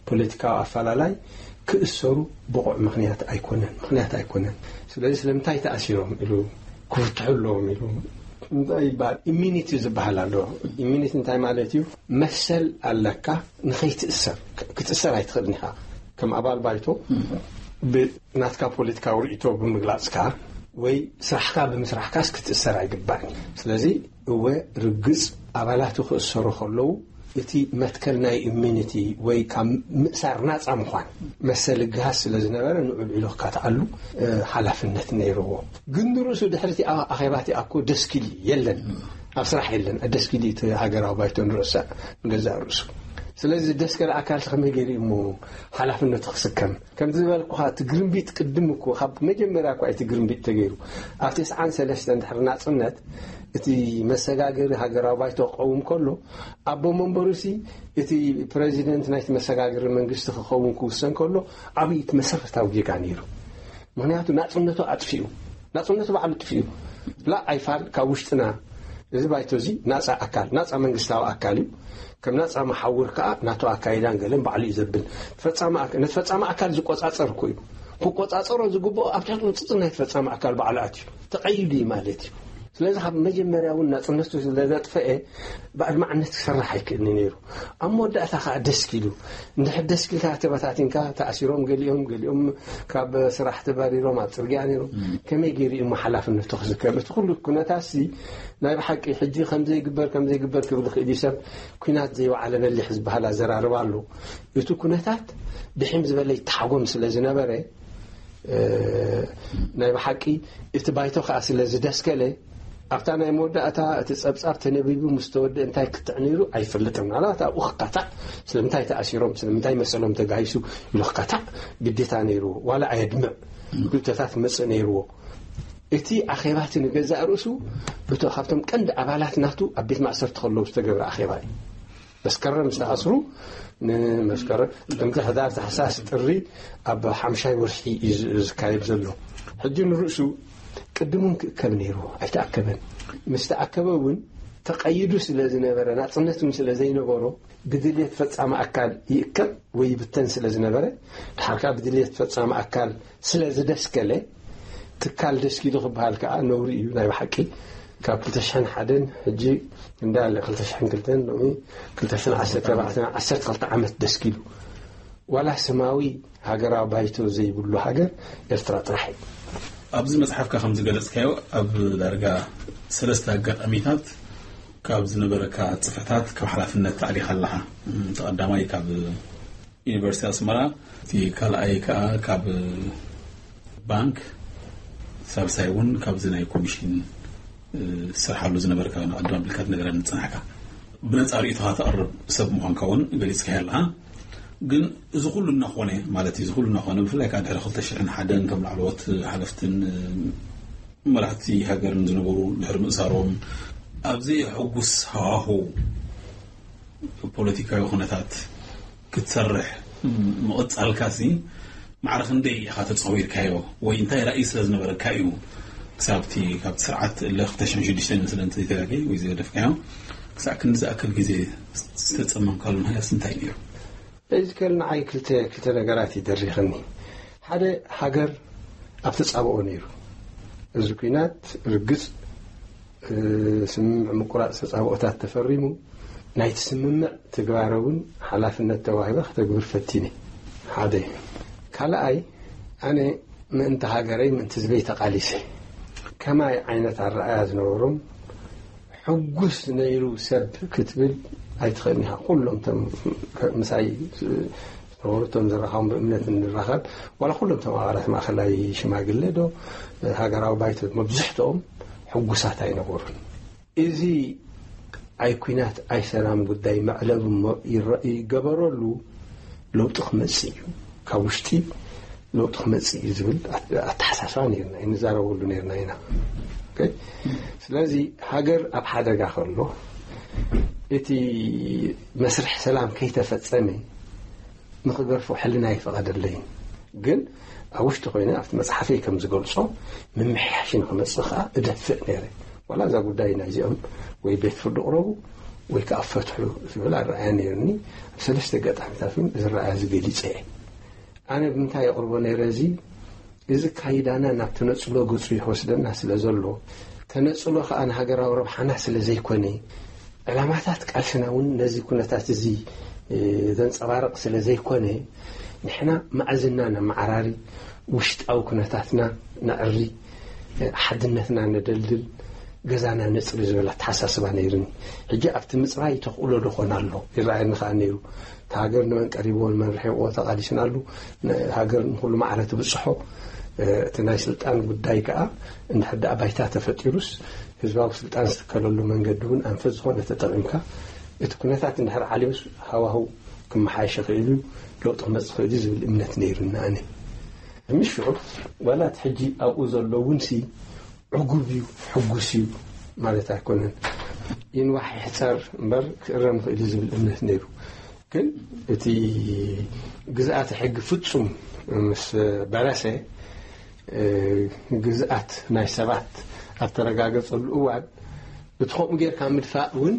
ፖለቲካዊ ኣፈላላይ ክእሰሩ ብቑዕ ምኽንያት ኣይኮነን፣ ምኽንያት ኣይኮነን። ስለዚ ስለምንታይ ተኣሲሮም ኢሉ ክፍትሑ ኣለዎም ኢሉ እንታይ ይበሃል? ኢሚኒቲ ዝበሃል ኣሎ። ኢሚኒቲ እንታይ ማለት እዩ? መሰል ኣለካ ንኸይትእሰር። ክ-፣ ክትእሰር ኣይትኽእልን ኢኻ። ከም ኣባል ባይቶ ብናትካ ፖለቲካዊ ርእይቶ ብምግላጽካ ወይ ስራሕካ ብምስራሕካስ ክትእሰር ኣይግባእን እዩ። ስለዚ እወ፣ ርግጽ፣ ኣባላቱ ክእሰሩ ከለዉ እቲ መትከል ናይ ኢሚኒቲ ወይ ካብ ምእሳር ናጻ ምዃን መሰል ግሃስ ስለ ዝነበረ ንዑ ልዒሉ ክካትዓሉ ሓላፍነት ነይርዎ። ግን ንርእሱ ድሕሪ እቲ ኣኼባ እቲኣ እኮ ደስኪል የለን፣ ኣብ ስራሕ የለን። ደስኪል እቲ ሃገራዊ ባይቶ ንርእሳ ንገዛእ ርእሱ። ስለዚ ደስከል ኣካል ከመይ ገይሩ እሞ ሓላፍነቱ ክስከም? ከምቲ ዝበልኩኻ እቲ ግርምቢጥ ቅድም እኮ ካብ መጀመርያ እኳ እቲ ግርምቢጥ ተገይሩ። ኣብ ተስዓን ሰለስተን ድሕሪ ናጽነት እቲ መሰጋገሪ ሃገራዊ ባይቶ ክቐውም ከሎ ኣቦ መንበሩሲ እቲ ፕረዚደንት ናይቲ መሰጋገሪ መንግስቲ ክኸውን ክውሰን ከሎ ዓብዪ እቲ መሰረታዊ ጌጋ ነይሩ። ምክንያቱ ናጽነቱ ኣጥፊኡ፣ ናጽነቱ ባዕሉ ጥፊኡ። ላ ኣይፋል ካብ ውሽጥና እዚ ባይቶ እዚ ናጻ ኣካል፣ ናጻ መንግስታዊ ኣካል እዩ። ከም ናጻ መሓውር ከኣ ናቱ ኣካይዳን ገለን ባዕሉ እዩ ዘብል። ፈጻሚ ኣካ- ነቲ ፈጻሚ ኣካል ዝቆጻጸር እኮ እዩ። ክቆጻጸሮ ዝግብኦ ኣብ ትሕቲ ቁጽጽር ናይ ፈጻሚ ኣካል ባዕሉ ኣትዩ ተቐይዱ እዩ ማለት እዩ። ስለዚ ካብ መጀመርያ እውን ናጽነቱ ስለ ዘጥፈኤ ብኣድማዕነት ክሰርሕ ኣይክእልን ነይሩ። ኣብ መወዳእታ ከኣ ደስኪሉ እንድሕር ደስኪልካ ተበታቲንካ ተኣሲሮም፣ ገሊኦም ገሊኦም ካብ ስራሕ ተባሪሮም ኣብ ጽርግያ ነይሮም። ከመይ ገይሩ እዩ ሓላፍነቱ ክስከም? እቲ ኩሉ ኩነታትሲ ናይ ብሓቂ ሕጂ ከምዘይግበር ከምዘይግበር ክብል ይኽእል እዩ ሰብ። ኩናት ዘይወዓለ በሊሕ ዝበሃል ኣዘራርባ ኣሎ። እቲ ኩነታት ድሒም ዝበለ ይተሓጎም ስለ ዝነበረ ናይ ብሓቂ እቲ ባይቶ ከኣ ስለ ዝደስከለ ኣብታ ናይ መወዳእታ እቲ ጸብጻብ ተነቢቡ ምስ ተወደ እንታይ ክትዕ ነይሩ ኣይፈልጥን። ምናልባት ኣብኡ ክካታዕ ስለምንታይ ተኣሲሮም ስለምንታይ መሰሎም ተጋሂሱ ኢሉ ክካታዕ ግዴታ ነይርዎ። ዋላ ኣየድምዕ ክልተታት ክመጽእ ነይርዎ። እቲ ኣኼባ እቲ ንገዛእ ርእሱ እቶ ካብቶም ቀንዲ ኣባላት ናቱ ኣብ ቤት ማእሰርቲ ከለዉ ዝተገብረ ኣኼባ እዩ። መስከረም ዝተኣስሩ ንመስከረም ጥምቲ ሕዳር ታሕሳስ ጥሪ ኣብ ሓምሻይ ወርሒ እዩ ዝ- ዝካየድ ዘሎ። ሕጂ ንርእሱ ቅድም እውን ክእከብ ነይርዎ ኣይተኣከበን። ምስ ተኣከበ እውን ተቐይዱ ስለ ዝነበረ ናጽነት እውን ስለ ዘይነበሮ ብድልየት ፈጻሚ ኣካል ይእከብ ወይ ይብተን ስለ ዝነበረ ድሓር ከዓ ብድልየት ፈጻሚ ኣካል ስለ ዝደስከለ ትካል ደስኪሉ ክበሃል ከዓ ነውሪ እዩ። ናይ ብሓቂ ካብ ክልተ ሽሕን ሓደን ሕጂ እንዳለ ክልተ ሽሕን ክልተን ሎሚ ክልተ ሽሕን ዓሰርተ ኣርባዕተን ዓሰርተ ክልተ ዓመት ደስኪሉ ዋላ ስማዊ ሃገራዊ ባይቶ ዘይብሉ ሃገር ኤርትራ ጥራሕ እዩ። ኣብዚ መጽሓፍካ ከም ዝገለጽካዮ ኣብ ዳርጋ ሰለስተ ኣጋጣሚታት ካብ ዝነበረካ ጽፍሕታት ካብ ሓላፍነት ተኣሊኻ ኣለኻ። እቲ ቀዳማይ ካብ ዩኒቨርሲቲ ኣስመራ፣ እቲ ካልኣይ ከኣ ካብ ባንክ፣ ሳልሳይ እውን ካብዚ ናይ ኮሚሽን ዝሰርሓሉ ዝነበርካ ንቐድም ኣቢልካ ትነግረኒ ዝጸናሕካ። ብነጻ ርእይቶኻ ተቕርብ ሰብ ምዃንካ እውን ገሊጽካዮ ኣለኻ። ግን እዚ ኩሉ እናኾነ ማለት እዩ፣ እዚ ኩሉ እናኾነ ብፍላይ ከዓ ድሕሪ ክልተ ሽሕን ሓደን እቶም ላዕለዎት ሓለፍትን መራሕቲ ሃገርን ዝነበሩ ድሕሪ ምእሳሮም ኣብዚ ሕጉስ ሃዋሁ ፖለቲካዊ ኩነታት ክትሰርሕ ምቕጻልካሲ ማዕረ ክንደይ ኢኻ ተጸዊርካዮ ወይ እንታይ ራእይ ስለ ዝነበረካ እዩ ክሳብቲ ካብቲ ስርዓት እለ ክልተ ሽሕን ሽዱሽተን ይመስለኒ እንተዘይተጋግየ ወይ ዝገደፍካዮ ክሳዕ ክንዲ ዝኣክል ግዜ ዝተጸመምካሉ ምኽንያት እንታይ ነይሩ? እዚ ከል ንዓይ ክልተ ክልተ ነገራት ይደሪኽኒ። ሓደ ሃገር ኣብ ተጻብኦ ነይሩ። እዚ ኩናት ርግጽ ስምምዕ ምቁራጽ ተጻብኦታት ተፈሪሙ ናይቲ ስምምዕ ትግባረ እውን ሓላፍነት ተዋሂበ ከተግብር ፈቲነ። ሓደ ካልኣይ ኣነ ምእንቲ ሃገረይ ምእንቲ ህዝበይ ተቓሊሰ ከማይ ዓይነት ኣረኣያ ዝነበሮም ሕጉስ ነይሩ ሰብ ክትብል ኣይትኽእልን ኢኻ። ኩሎም ቶም ምሳይ ዝነበሩ ቶም ዝረኻቦም ብእምነት እንራኸብ ዋላ ኩሎም ቶም ኣባላት ማእኸላይ ሽማግለ ዶ ሃገራዊ ባይቶ መብዝሕትኦም ሕጉሳት ኣይነበሩን። እዚ ኣይ ኩናት ኣይ ሰላም ጉዳይ መዕለቢ እሞ ይረ- ይገበረሉ ለውጢ ክመጽእ እዩ፣ ካብ ውሽጢ ለውጢ ክመጽእ እዩ ዝብል ኣት- ኣተሓሳስባ ነርና ንዛረበሉ ነርና ኢና። ኦኬ? ስለዚ ሃገር ኣብ ሓደጋ ከሎ እቲ መስርሕ ሰላም ከይተፈጸመ ንኽገርፎ ሕልና ይፈቐደለይን። ግን ኣብ ውሽጢ ኮይነ ኣብቲ መጽሓፈይ ከም ዝገልጾ ምምሕያሽ ንኽመጽእ ከኣ እደፍእ ነይረ። ዋላ እዛ ጉዳይ ናይዚኦም ወይ ቤት ፍርዲ ቅረቡ ወይ ከኣ ፈትሑ ዝብል ኣረኣያ ነይርኒ። ኣብ ሰለስተ ኣጋጣሚታት እውን እዚ ረኣያ እዚ ገሊጸ እየ። ኣነ ብምንታይ የቕርቦ ነይረ እዚ እዚ ካይዳና ናብ ተነጽሎ ገጹ ይወስደና ስለ ዘሎ ተነጽሎ ከኣ ንሃገራዊ ረብሓና ስለ ዘይኮነ ዕላማታት ቃልስና እውን ነዚ ኩነታት እዚ ዘንጸባርቕ ስለ ዘይኮነ ንሕና መኣዝና ነመዓራሪ፣ ውሽጣዊ ኩነታትና ነዕሪ፣ ሓድነትና ነደልድል፣ ገዛና ነጽሪ ዝብል ኣተሓሳስባ ነይርኒ። ሕጂ ኣብቲ ምጽራይ ተኽእሎ ዶ ኾን ኣሎ ይረኣየኒ ከኣ ነይሩ። እቲ ሃገር ንመን ቀሪብዎ ንመን ርሒቕዎ ተቓዲስናሉ፣ ሃገር ንኹሉ ማዕረ ትብጽሖ። እቲ ናይ ስልጣን ጉዳይ ከኣ እንድሕር ደኣ ባይታ ተፈጢሩስ ህዝባዊ ስልጣን ዝትከለሉ መንገዲ እውን ኣንፈት ዝኾነ ተጠቒምካ እቲ ኩነታት እንድሕር ዓልዩስ ሃዋህው ክመሓየሽ ይኽእል እዩ፣ ለውጢ ክመጽእ ይኽእል እዩ ዝብል እምነት ነይሩኒ ኣነ። ምሽ ሽዑ ዋላ እቲ ሕጂ ኣብኡ ዘሎ እውን ሲ ዕጉብ እዩ፣ ሕጉስ እዩ ማለት ኣይኮነን። ይንዋሕ ይሕጸር እምበር ክእረም ይኽእል እዩ ዝብል እምነት ነይሩ። ግን እቲ ግዝኣተ ሕጊ ፍጹም ምስ በረሰ፣ ግዝኣት ናይ ሰባት ኣብ ተረጋገጸሉ እዋን እቲ ከምኡ ጌርካ ምድፋእ እውን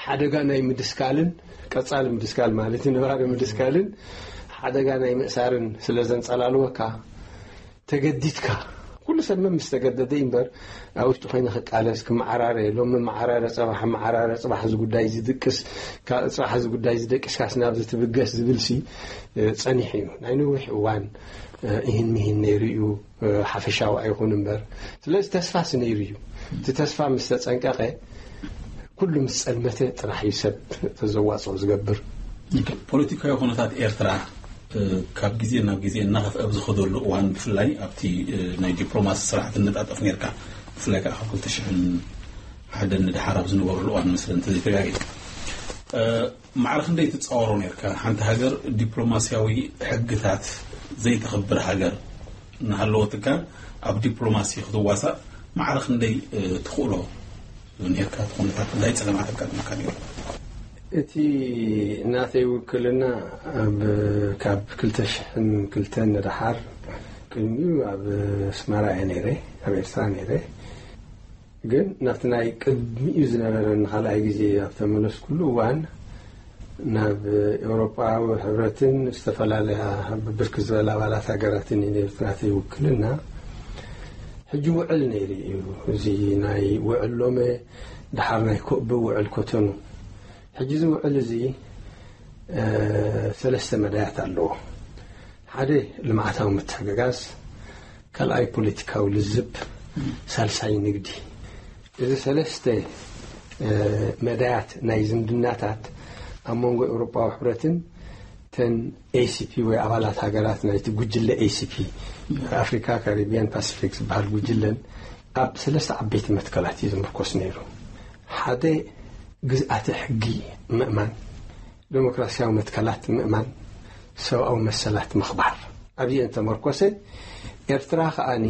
ሓደጋ ናይ ምድስካልን ቀጻሊ ምድስካል ማለት እዩ፣ ነባሪ ምድስካልን ሓደጋ ናይ ምእሳርን ስለ ዘንጸላልወካ ተገዲድካ ኩሉ ሰብ ምስ ተገደደ እዩ እምበር ኣብ ውሽጢ ኮይነ ክቃለስ ክመዓራረ ሎም መዓራረ ጽባሕ መዓራረ ጽባሕ እዚ ጉዳይ ዝድቅስ ጽባሕ እዚ ጉዳይ ዝደቂስካስ ናብዚ ትብገስ ዝብልሲ ጸኒሑ እዩ። ናይ ነዊሕ እዋን ይህን ምሂን ነይሩ እዩ፣ ሓፈሻዊ ኣይኹን እምበር። ስለዚ ተስፋስ ነይሩ እዩ። እቲ ተስፋ ምስ ተጸንቀቐ ኩሉ ምስ ጸልመተ ጥራሕ እዩ ሰብ ተዘዋጽኦ ዝገብር። ፖለቲካዊ ኩነታት ኤርትራ ካብ ግዜ ናብ ግዜ እናኸፍአ ብዝኸደሉ እዋን ብፍላይ ኣብቲ ናይ ዲፕሎማሲ ስራሕ ትነጣጠፍ ነርካ፣ ብፍላይ ከዓ ካብ ክልተ ሽሕን ሓደን ንድሓር ኣብ ዝነበረሉ እዋን መስለ እንተዘይተጋጊ ማዕረ ክንደይ ትፃወሮ ነርካ? ሓንቲ ሃገር ዲፕሎማሲያዊ ሕግታት ዘይተኽብር ሃገር እናሃለወትካ ኣብ ዲፕሎማሲ ክትዋሳእ ማዕረ ክንደይ ትኽእሎ ነርካ? እቲ ኩነታት እንታይ ፀገማት ኣጋጥመካ ነይሩ? እቲ ናተይ ውክልና ኣብ ካብ ክልተ ሽሕን ክልተን ንደሓር ቅድሚኡ ኣብ ኣስመራ እየ ነይረ፣ ኣብ ኤርትራ ነይረ። ግን ናብቲ ናይ ቅድሚኡ ዝነበረ ንኻልኣይ ግዜ ኣብ ተመለስኩሉ እዋን ናብ ኤውሮጳዊ ሕብረትን ዝተፈላለያ ብብርክ ዝበላ ኣባላት ሃገራትን እዩ ነይሩ ናተይ ውክልና። ሕጂ ውዕል ነይሩ እዩ። እዚ ናይ ውዕል ሎመ ድሓር ናይ ኮብ ውዕል ኮተኑ። ሕጂ እዚ ውዕል እዚ ሰለስተ መዳያት ኣለዎ። ሓደ ልምዓታዊ ምትሕግጋዝ፣ ካልኣይ ፖለቲካዊ ልዝብ፣ ሳልሳይ ንግዲ። እዚ ሰለስተ መዳያት ናይ ዝምድናታት ኣብ መንጎ ኤውሮጳዊ ሕብረትን ተን ኤሲፒ ወይ ኣባላት ሃገራት ናይቲ ጉጅለ ኤሲፒ ኣፍሪካ ካሪቢያን ፓሲፊክ ዝበሃል ጉጅለን ኣብ ሰለስተ ዓበይቲ መትከላት እዩ ዝምርኮስ ነይሩ። ሓደ ግዝኣተ ሕጊ ምእማን፣ ዴሞክራሲያዊ መትከላት ምእማን፣ ሰብኣዊ መሰላት ምኽባር ኣብዚአን ተመርኮሰ። ኤርትራ ከኣኒ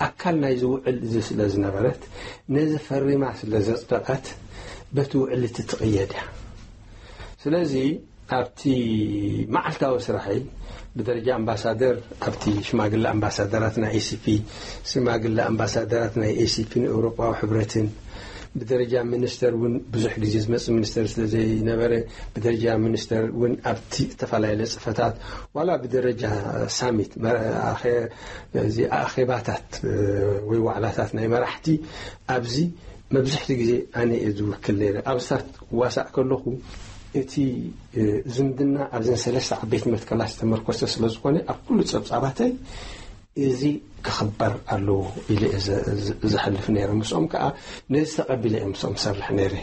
ኣካል ናይ ዝውዕል እዚ ስለ ዝነበረት ነዚ ፈሪማ ስለ ዘፅደቐት በቲ ውዕል እቲ ትቕየድ እያ። ስለዚ ኣብቲ መዓልታዊ ስራሐይ ብደረጃ ኣምባሳደር ኣብቲ ሽማግለ ኣምባሳደራት ናይ ኤሲፒ ሽማግለ ኣምባሳደራት ናይ ኤሲፒ ንኤውሮጳዊ ሕብረትን ብደረጃ ሚኒስተር እውን ብዙሕ ግዜ ዝመፅእ ሚኒስተር ስለ ዘይነበረ ብደረጃ ሚኒስተር እውን ኣብቲ ዝተፈላለየ ጽፈታት ዋላ ብደረጃ ሳሚት ኣኼባታት ወይ ዋዕላታት ናይ መራሕቲ ኣብዚ መብዝሕቲ ግዜ ኣነ እየ ዝውክል ነይረ። ኣብስታት ክዋሳእ ከለኹ እቲ ዝምድና ኣብዘን ሰለስተ ዓበይቲ መትከላት ዝተመርኮሰ ስለ ዝኾነ ኣብ ኩሉ ጸብጻባተይ እዚ ክኽበር ኣለዎ ኢለ እየ ዝሓልፍ ነይረ። ምስኦም ከዓ ነዚ ተቐቢለ እየ ምስኦም ሰርሕ ነይረ።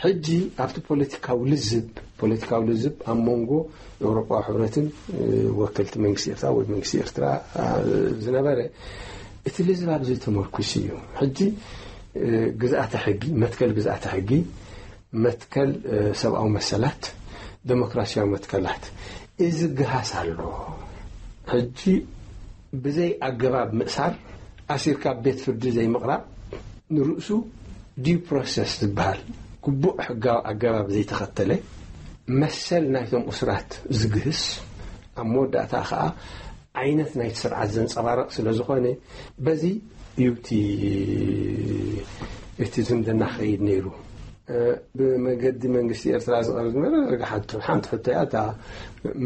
ሕጂ ኣብቲ ፖለቲካዊ ልዝብ ፖለቲካዊ ልዝብ ኣብ መንጎ ኤውሮጳዊ ሕብረትን ወከልቲ መንግስቲ ኤርትራ ወይ መንግስቲ ኤርትራ ዝነበረ እቲ ልዝብ ኣብዚ ተመርኩስ እዩ። ሕጂ ግዝኣተ ሕጊ መትከል ግዝኣተ ሕጊ መትከል ሰብኣዊ መሰላት ዴሞክራሲያዊ መትከላት እዚ ግሃስ ኣሎ። ሕጂ ብዘይ ኣገባብ ምእሳር ኣሲርካ ቤት ፍርዲ ዘይምቕራብ ንርእሱ ዲዩ ፕሮሰስ ዝበሃል ግቡእ ሕጋዊ ኣገባብ ዘይተኸተለ መሰል ናይቶም እሱራት ዝግህስ ኣብ መወዳእታ ከዓ ዓይነት ናይቲ ስርዓት ዘንፀባረቕ ስለ ዝኾነ በዚ እዩ እቲ ዝምድና ክኸይድ ነይሩ። ብመገዲ መንግስቲ ኤርትራ ዝቐርብ ዝነበረ ርግሓት ሓንቲ ሕቶ እያ እታ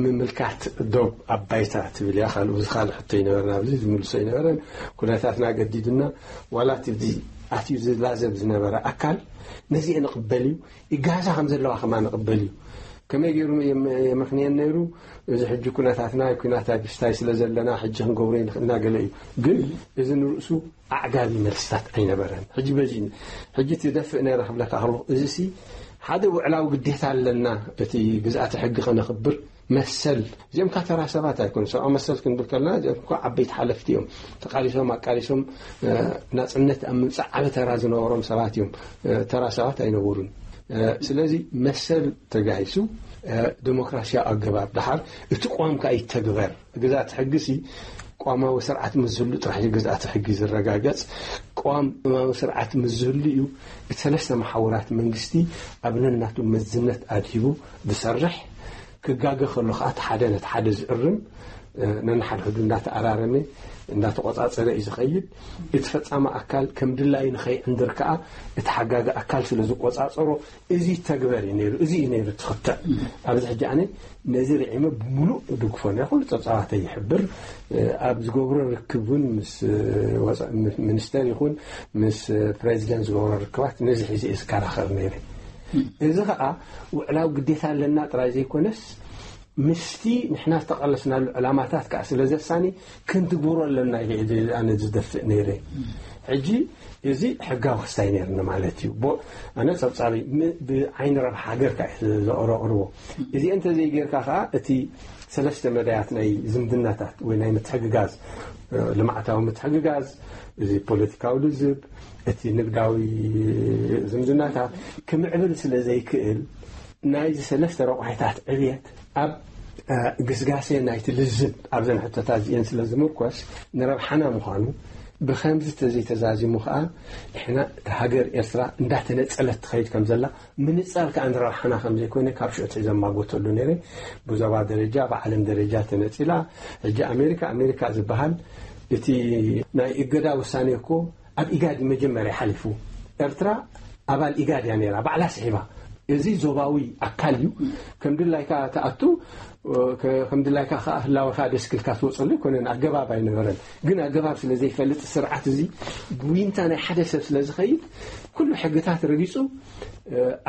ምምልካት ዶብ ኣብ ባይታ ትብል እያ። ካልእ እዚ ካልእ ሕቶ ይነበረ ናብዚ ዝምልሶ ይነበረን ኩነታትና ገዲዱና ዋላ እቲ ኣትዩ ዝላዘብ ዝነበረ ኣካል ነዚኤ ንቕበል እዩ ይጋዛ ከም ዘለዋ ከማ ንቕበል እዩ ከመይ ገይሩ የም- የመኽንየን ነይሩ? እዚ ሕጂ ኩነታትና ኩናት ኣግስታይ ስለ ዘለና ሕጂ ክንገብሮ ይንኽእልና ገለ እዩ። ግን እዚ ንርእሱ ኣዕጋቢ መልስታት ኣይነበረን። ሕጂ በዚ ሕጂ ትደፍእ ነይረ ክብለካ ከለኹ፣ እዚ ሲ ሓደ ውዕላዊ ግዴታ ኣለና፣ እቲ ግዝኣተ ሕጊ ከነኽብር መሰል። እዚኦም ካ ተራ ሰባት ኣይኮኑ። ሰብኣዊ መሰል ክንብል ከለና፣ እዚኦም እኮ ዓበይቲ ሓለፍቲ እዮም። ተቃሊሶም ኣቃሊሶም፣ እ፣ ናጽነት ኣብ ምምጻእ ዓቢ ተራ ዝነበሮም ሰባት እዮም። እ፣ ተራ ሰባት ኣይነበሩን። እ፣ ስለዚ መሰል ተጋሂሱ፣ እ፣ ዲሞክራሲያዊ ኣገባብ ደሓር እቲ ቅዋም ከኣ ይተግበር። ግዝኣተ ሕጊ ሲ ቅዋማዊ ስርዓት ምስ ዝህሉ ጥራሕ እዩ ግዝኣተ ሕጊ ዝረጋገጽ። ቅዋማዊ ስርዓት ምስ ዝህሉ እዩ እቲ ሰለስተ መሓውራት መንግስቲ ኣብ ነናቱ መዝነት ኣድሂቡ ዝሰርሕ። ክጋገ ከሎ ከኣ እቲ ሓደ ነቲ ሓደ ዝእርም፣ እ፣ ነንሓድሕዱ እንዳተኣራረመ እንዳተቆጻጸረ እዩ ዝኸይድ። እቲ ፈጻሚ ኣካል ከም ድላዩ ንኸይዕንድር ከኣ እቲ ሓጋጊ ኣካል ስለ ዝቆጻጸሮ፣ እዚ ተግበር እዩ ነይሩ፣ እዚ እዩ ነይሩ ትኽተል። ኣብዚ ሕጂ ኣነ ነዚ ርዒመ ብምሉእ ድግፎ ናይ ኩሉ ጸብጻባተይ ይሕብር። ኣብ ዝገብሮ ርክብ እውን ምስ ወጻኢ ሚኒስተር ይኹን ምስ ፕሬዚደንት ዝገብሮ ርክባት ነዚ ሒዘ እየ ዝከራኸር ነይረ። እዚ ኸኣ ውዕላዊ ግዴታ ኣለና ጥራይ ዘይኮነስ፣ ምስቲ ንሕና ዝተቐለስናሉ ዕላማታት ከኣ ስለ ዘሳኒ ክንትግብሮ ኣለና ኢለ እየ ኣነ ዝደፍእ ነይረ። ሕጂ እዚ ሕጋዊ ክስታይ ነይርኒ ማለት እዩ። ቦ-፣ ኣነ ጸብጻበይ ም-፣ ብዓይኒ ረብሓ ሃገር ከኣ እየ ዘቕርቦ። እዚ እንተዘይጌርካ ከኣ እቲ ሰለስተ መዳያት ናይ ዝምድናታት ወይ ናይ ምትሕግጋዝ፣ እ፣ ልምዓታዊ ምትሕግጋዝ፣ እዚ ፖለቲካዊ ልዝብ፣ እቲ ንግዳዊ ዝምድናታት ክምዕብል ስለ ዘይክእል፣ ናይዚ ሰለስተ ረቋሒታት ዕብየት ኣብ፣ እ፣ ግስጋሴ ናይቲ ልዝብ ኣብዘን ሕቶታት እዚአን ስለ ዝምርኮስ ንረብሓና ምዃኑ፣ ብኸምዚ ተዘይተዛዚሙ ከኣ ንሕና እታ ሃገር ኤርትራ እንዳተነጸለት ትኸይድ ከም ዘላ ምንጻል ከኣ ንረብሓና ከም ዘይኮነ ካብ ሽዑ ኣትሒዘ እማጎተሉ ነይረ። ብዞባ ደረጃ፣ ብዓለም ደረጃ ተነጺላ። ሕጂ ኣሜሪካ፣ ኣሜሪካ ዝበሃል እቲ ናይ እገዳ ውሳኔ እኮ ኣብ ኢጋድ መጀመርያ ሓሊፉ። ኤርትራ ኣባል ኢጋድ እያ ነይራ፣ ባዕላ ስሒባ። እዚ ዞባዊ ኣካል እዩ። ከም ድላይካ ትኣቱ፣ ከ-፣ ከም ድላይካ ከኣ ህላወኻ ደስክልካ ትወጸሉ ኣይኮነን፣ ኣገባብ ኣይነበረን። ግን ኣገባብ ስለ ዘይፈልጥ ስርዓት እዚ ብዊንታ ናይ ሓደ ሰብ ስለ ዝኸይድ፣ ኩሉ ሕግታት ረጊጹ፣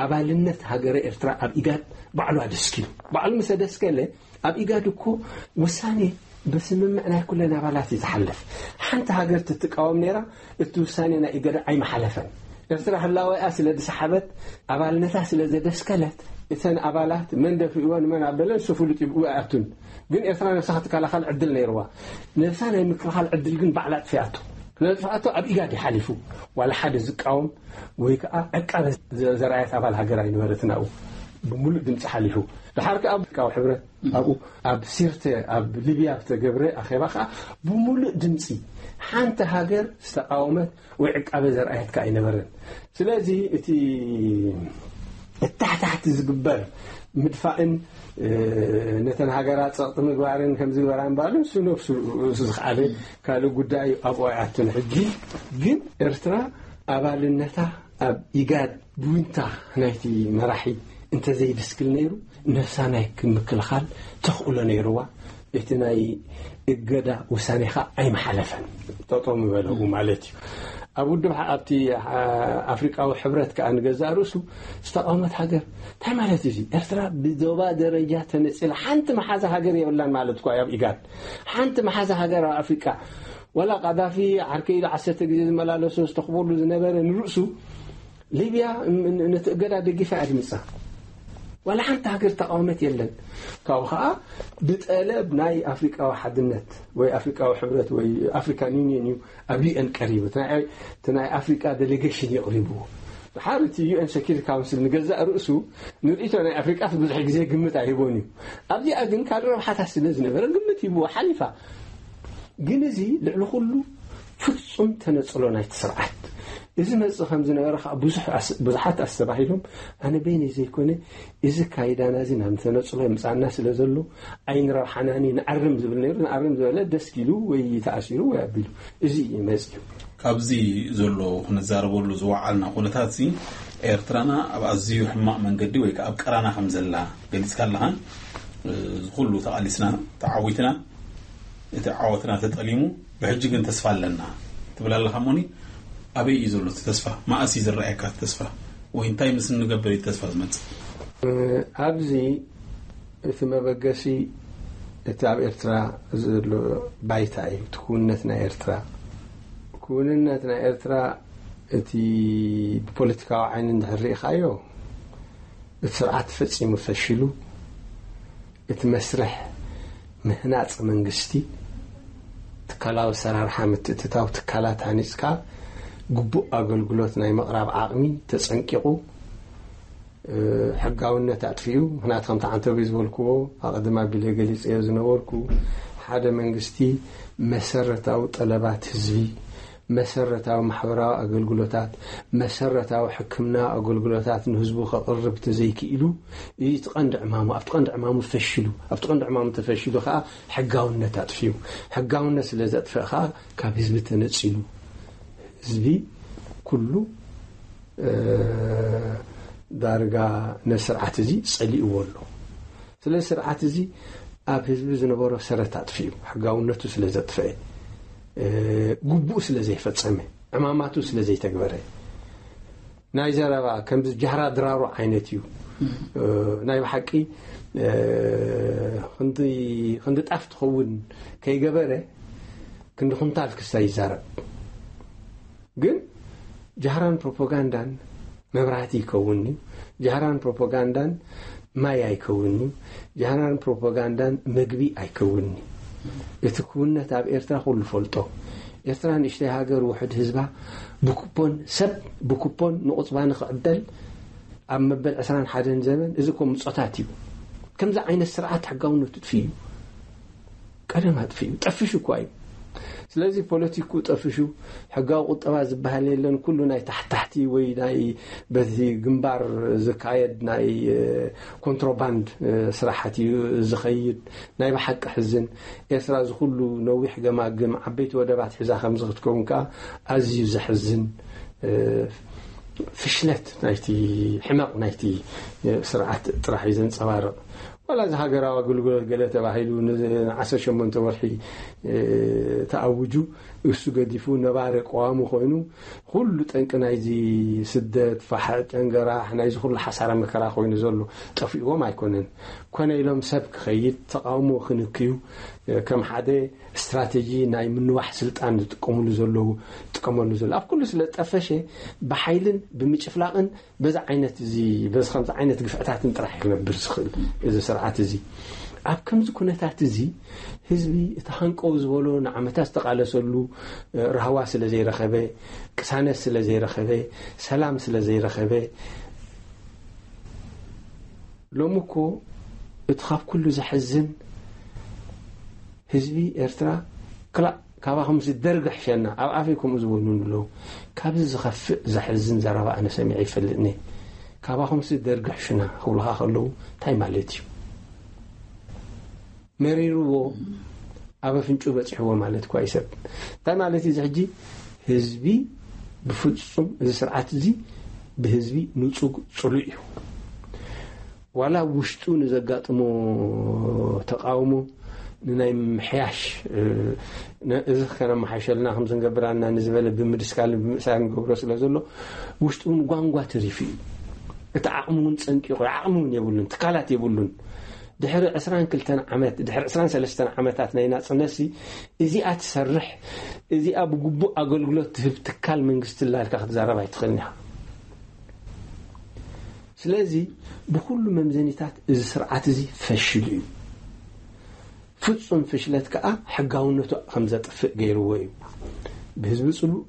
ኣባልነት ሃገረ ኤርትራ ኣብ ኢጋድ ባዕሉ ኣደስኪሉ። ባዕሉ ምስ ኣደስከለ፣ ኣብ ኢጋድ እኮ ውሳኔ ብስምምዕ ናይ ኩለን ኣባላት እዩ ዝሓልፍ። ሓንቲ ሃገር ትትቃወም ነይራ፣ እቲ ውሳኔ ናይ ኢጋድ ኣይመሓለፈን። ኤርትራ ህላወኣ ስለ ዝሰሓበት፣ ኣባልነታ ስለ ዘደስከለት፣ እተን ኣባላት መን ደፊእወን መን ኣበለን ንሱ ፍሉጥ እዩ፣ ብኡ ኣይኣቱን። ግን ኤርትራ ነብሳ ክትከላኸል ዕድል ነይርዋ። ነብሳ ናይ ምክልኻል ዕድል ግን ባዕላ ኣጥፊኣቶ። ስለ ዝጠፍኣቶ ኣብ ኢጋድ እዩ ሓሊፉ። ዋላ ሓደ ዝቃወም ወይ ከዓ ዕቃበ ዘ-፣ ዘርኣየት ኣባል ሃገር ኣይነበረትን ኣብኡ። ብምሉእ ድምፂ ሓሊፉ። ድሓር ከዓ ኣብ ኣፍሪቃዊ ሕብረት ኣብኡ ኣብ ሲርተ ኣብ ሊብያ ዝተገብረ ኣኼባ ከዓ ብምሉእ ድምፂ ሓንቲ ሃገር ዝተቃወመት ወይ ዕቃበ ዘርኣየት ከዓ ኣይነበረን። ስለዚ እቲ እታሕታሕቲ ዝግበር ምድፋእን፣ እ፣ ነተን ሃገራት ጸቕጢ ምግባርን ከም ዝግበራ ምባሉ ንሱ ነብሱ ዝኸኣለ ካልእ ጉዳይ ኣብኡ ኣይኣቱን። ሕጂ ግን ኤርትራ ኣባልነታ ኣብ ኢጋድ ብዊንታ ናይቲ መራሒ እንተዘይድስክል ነይሩ፣ ነብሳ ናይ ምክልኻል ተኽእሎ ነይርዋ። እቲ ናይ እገዳ ውሳኔ ኸኣ ኣይመሓለፈን። ጠጠው ምበለ ኣብኡ ማለት እዩ። ኣብ ውድብ ሓ-፣ ኣብቲ፣ ኣ-፣ ኣፍሪቃዊ ሕብረት ከኣ ንገዛእ ርእሱ ዝተቃወመት ሃገር። እንታይ ማለት እዚ? ኤርትራ ብዞባ ደረጃ ተነጺላ ሓንቲ መሓዛ ሃገር የብላን ማለት እኳ እዩ። ኣብ ኢጋድ ሓንቲ መሓዛ ሃገር ኣብ ኣፍሪቃ፣ ዋላ ቃዳፊ ዓርከይ ኢሉ ዓሰርተ ግዜ ዝመላለሶ ዝተኽበሉ ዝነበረ ንርእሱ ሊብያ ን-፣ ን-፣ ነቲ እገዳ ደጊፋ እያ ድምጻ። ዋላ ሓንቲ ሃገር ተቃወመት የለን። ካብኡ ኸኣ ብጠለብ ናይ ኣፍሪቃዊ ሓድነት ወይ ኣፍሪቃዊ ሕብረት ወይ ኣፍሪካን ዩኒየን እዩ ኣብ ዩ ኤን ቀሪቡ። እቲ ናይ፣ እቲ ናይ ኣፍሪቃ ዴሌጌሽን እዩ ኣቕሪብዎ። ድሓር እቲ ዩ ኤን ሴኩሪቲ ካውንስል ንገዛእ ርእሱ ንርእይቶ ናይ ኣፍሪቃ ብዙሕ ግዜ ግምት ኣይህቦን እዩ። ኣብዚኣ ግን ካልእ ረብሓታት ስለ ዝነበረ ግምት ሂብዎ ሓሊፋ። ግን እዚ ልዕሊ ኩሉ ፍጹም ተነጽሎ ናይቲ ስርዓት። እዚ መጽእ ከም ዝነበረ ኸኣ ብዙሕ ኣስ-፣ ብዙሓት ኣስተባሂሎም፣ ኣነ በይነይ ዘይኮነ፣ እዚ ኣካይዳና እዚ ናብ ተነጽሎ የምጽኣና ስለ ዘሎ፣ ኣይንረብሓናን እዩ፣ ንኣርም ዝብል ነይሩ፣ ንኣርም ዝበለ ደስኪሉ ወይ ተኣሲሩ ወይ ኣቢሉ። እዚ እዩ መጽዩ። ካብዚ ዘሎ ክንዛረበሉ ዝወዓልና ኩነታት እዚ፣ ኤርትራና ኣብ ኣዝዩ ሕማቕ መንገዲ ወይ ከኣ ኣብ ቀራና ከም ዘላ ገሊጽካ ኣለኻ። እዚ ኩሉ ተቓሊስና፣ ተዓዊትና፣ እቲ ዓወትና ተጠሊሙ፣ ብሕጂ ግን ተስፋ ኣለና ትብል ኣለኻ እሞኒ፣ ኣበይ እዩ ዘሎ እቲ ተስፋ? መኣስ እዩ ዝረኣየካ እቲ ተስፋ? ወይ እንታይ ምስ እንገብር እዩ ተስፋ ዝመጽእ? ኣብዚ እቲ መበገሲ እቲ ኣብ ኤርትራ ዘሎ ባይታ እዩ። እቲ ክውንነት ናይ ኤርትራ፣ ክውንነት ናይ ኤርትራ፣ እቲ ብፖለቲካዊ ዓይኒ እንድሕር ርኢኻዮ፣ እቲ ስርዓት ፈጺሙ ፈሽሉ። እቲ መስርሕ ምህናጽ መንግስቲ፣ ትካላዊ ኣሰራርሓ ምትእትታው፣ ትካላት ሃኒጽካ ግቡእ ኣገልግሎት ናይ ምቕራብ ዓቕሚ ተጸንቂቑ፣ ሕጋውነት ኣጥፊኡ። ምክንያቱ ከምቲ ዓንተቢ ዝበልክዎ ኣቐድም ኣቢለ ገሊጸዮ ዝነበርኩ፣ ሓደ መንግስቲ መሰረታዊ ጠለባት ህዝቢ፣ መሰረታዊ ማሕበራዊ ኣገልግሎታት፣ መሰረታዊ ሕክምና ኣገልግሎታት ንህዝቡ ከቕርብ ተዘይክኢሉ፣ እዚ እቲ ቀንዲ ዕማሙ፣ ኣብቲ ቀንዲ ዕማሙ ፈሽሉ። ኣብቲ ቀንዲ ዕማሙ ተፈሽሉ ከዓ ሕጋውነት ኣጥፊኡ። ሕጋውነት ስለ ዘጥፍእ ከዓ ካብ ህዝቢ ተነጺሉ። ህዝቢ ኩሉ እ፣ ዳርጋ ነዚ ስርዓት እዚ ጸሊእዎ ኣሎ። ስለዚ ስርዓት እዚ ኣብ ህዝቢ ዝነበሮ ሰረት ኣጥፊኡ፣ ሕጋውነቱ ስለ ዘጥፈአ፣ እ፣ ግቡኡ ስለ ዘይፈጸመ፣ ዕማማቱ ስለ ዘይተግበረ፣ ናይ ዘረባ ከምዚ ጃህራ ድራሩ ዓይነት እዩ። እ፣ ናይ ብሓቂ፣ እ፣ ክንዲ ክንዲ ጣፍ ትኸውን ከይገበረ ክንዲ ኩንታል ክስታይ ይዛረብ። ግን ጃህራን ፕሮፓጋንዳን መብራህቲ ይከውን እዩ። ጃህራን ፕሮፓጋንዳን ማይ ኣይከውን እዩ። ጃህራን ፕሮፓጋንዳን መግቢ ኣይከውን እዩ። እቲ ክውነት ኣብ ኤርትራ ኩሉ ፈልጦ። ኤርትራ ንእሽተይ ሃገር፣ ውሕድ ህዝባ፣ ብኩፖን ሰብ ብኩፖን ንቑጽባ ንኽዕደል ኣብ መበል ዕስራን ሓደን ዘመን፣ እዚ እኮ ምጾታት እዩ። ከምዚ ዓይነት ስርዓት ሕጋውነቱ ጥፊ እዩ። ቀደም ኣጥፊኡ ጠፍሹ እኳ እዩ። ስለዚ ፖለቲኩ ጠፍሹ፣ ሕጋዊ ቁጠባ ዝበሃል የለን። ኩሉ ናይ ታሕታሕቲ ወይ ናይ በቲ ግንባር ዝካየድ ናይ፣ እ፣ ኮንትሮባንድ፣ እ፣ ስራሓት እዩ ዝኸይድ። ናይ ብሓቂ ሕዝን። ኤርትራ እዚ ኩሉ ነዊሕ ገማግም፣ ዓበይቲ ወደባት ሒዛ ከምዚ ክትከውን ከኣ ኣዝዩ ዘሕዝን፣ እ፣ ፍሽለት ናይቲ፣ ሕመቕ ናይቲ፣ እ፣ ስርዓት ጥራሕ እዩ ዘንጸባርቕ። ዋላ እዚ ሃገራዊ ኣገልግሎት ገለ ተባሂሉ ን-፣ ንዓሰርተ ሸሞንተ ወርሒ፣ እ፣ ተኣውጁ፣ እሱ ገዲፉ ነባሪ ቀዋሚ ኮይኑ፣ ኩሉ ጠንቂ ናይዚ ስደት፣ ፋሕዕ፣ ጨንገራሕ፣ ናይዚ ኩሉ ሓሳረ መከራ ኮይኑ ዘሎ ጠፊእዎም ኣይኮነን። ኮነ ኢሎም ሰብ ክኸይድ፣ ተቃውሞ ክንክዩ፣ እ፣ ከም ሓደ ስትራተጂ ናይ ምንዋሕ ስልጣን ዝጥቀምሉ ዘለዉ፣ ዝጥቀመሉ ዘሎ። ኣብ ኩሉ ስለ ዝጠፈሸ፣ ብሓይልን ብምጭፍላቕን በዚ ዓይነት እዚ፣ በዚ ከምዚ ዓይነት ግፍዕታትን ጥራሕ ክነብር ዝኽእል እዚ ስርዓት እዚ። ኣብ ከምዚ ኩነታት እዚ ህዝቢ እቲ ሃንቀው ዝበሎ ንዓመታት ዝተቓለሰሉ፣ እ፣ ራህዋ ስለ ዘይረኸበ፣ ቅሳነት ስለ ዘይረኸበ፣ ሰላም ስለ ዘይረኸበ፣ ሎሚ እኮ እቲ ካብ ኩሉ ዘሕዝን ህዝቢ ኤርትራ ክላእ ካባኹምሲ ደርጊ ሕሸና፣ ኣብ ኣፈይ ከምኡ ዝበሉኒ ኣለዉ። ካብዚ ዝኸፍእ ዘሕዝን ዘረባ ኣነ ሰሚዐ ይፈልጥኒ። ካባኹምሲ ደርጊ ሕሹና ክብሉኻ ከለዉ እንታይ ማለት እዩ? መሪርዎ ኣብ ኣፍንጭኡ በጺሕዎ ማለት እኳ እዩ ሰብ። እንታይ ማለት እዩ እዚ ሕጂ? ህዝቢ ብፍጹም እዚ ስርዓት እዚ ብህዝቢ ንጹግ ጽሉእ እዩ። ዋላ ውሽጡ ንዘጋጥሞ ተቃውሞ ንናይ ምሕያሽ፣ እ፣ ነ-፣ እዚ ከነመሓሸልና ከም ዝንገብራና ንዝበለ ብምድስካልን ብምእሳር ንገብሮ ስለ ዘሎ፣ ውሽጡ እውን ጓንጓ ተሪፉ እዩ። እቲ ዓቕሚ እውን ጸንቂቑ፣ ዓቕሚ እውን የብሉን፣ ትካላት የብሉን። ድሕሪ ዕስራን ክልተን ዓመት፣ ድሕሪ ዕስራን ሰለስተን ዓመታት ናይ ናጽነትሲ፣ እዚኣ ትሰርሕ፣ እዚኣ ብግቡእ ኣገልግሎት ትህብ ትካል መንግስቲ ኣላ ኢልካ ክትዛረብ ኣይትኽእልን ኢኻ። ስለዚ ብኹሉ መምዘኒታት እዚ ስርዓት እዚ ፈሽሉ እዩ። ፍጹም ፍሽለት ከኣ ሕጋውነቱ ከም ዘጥፍእ ገይርዎ እዩ። ብህዝቢ ጽሉእ፣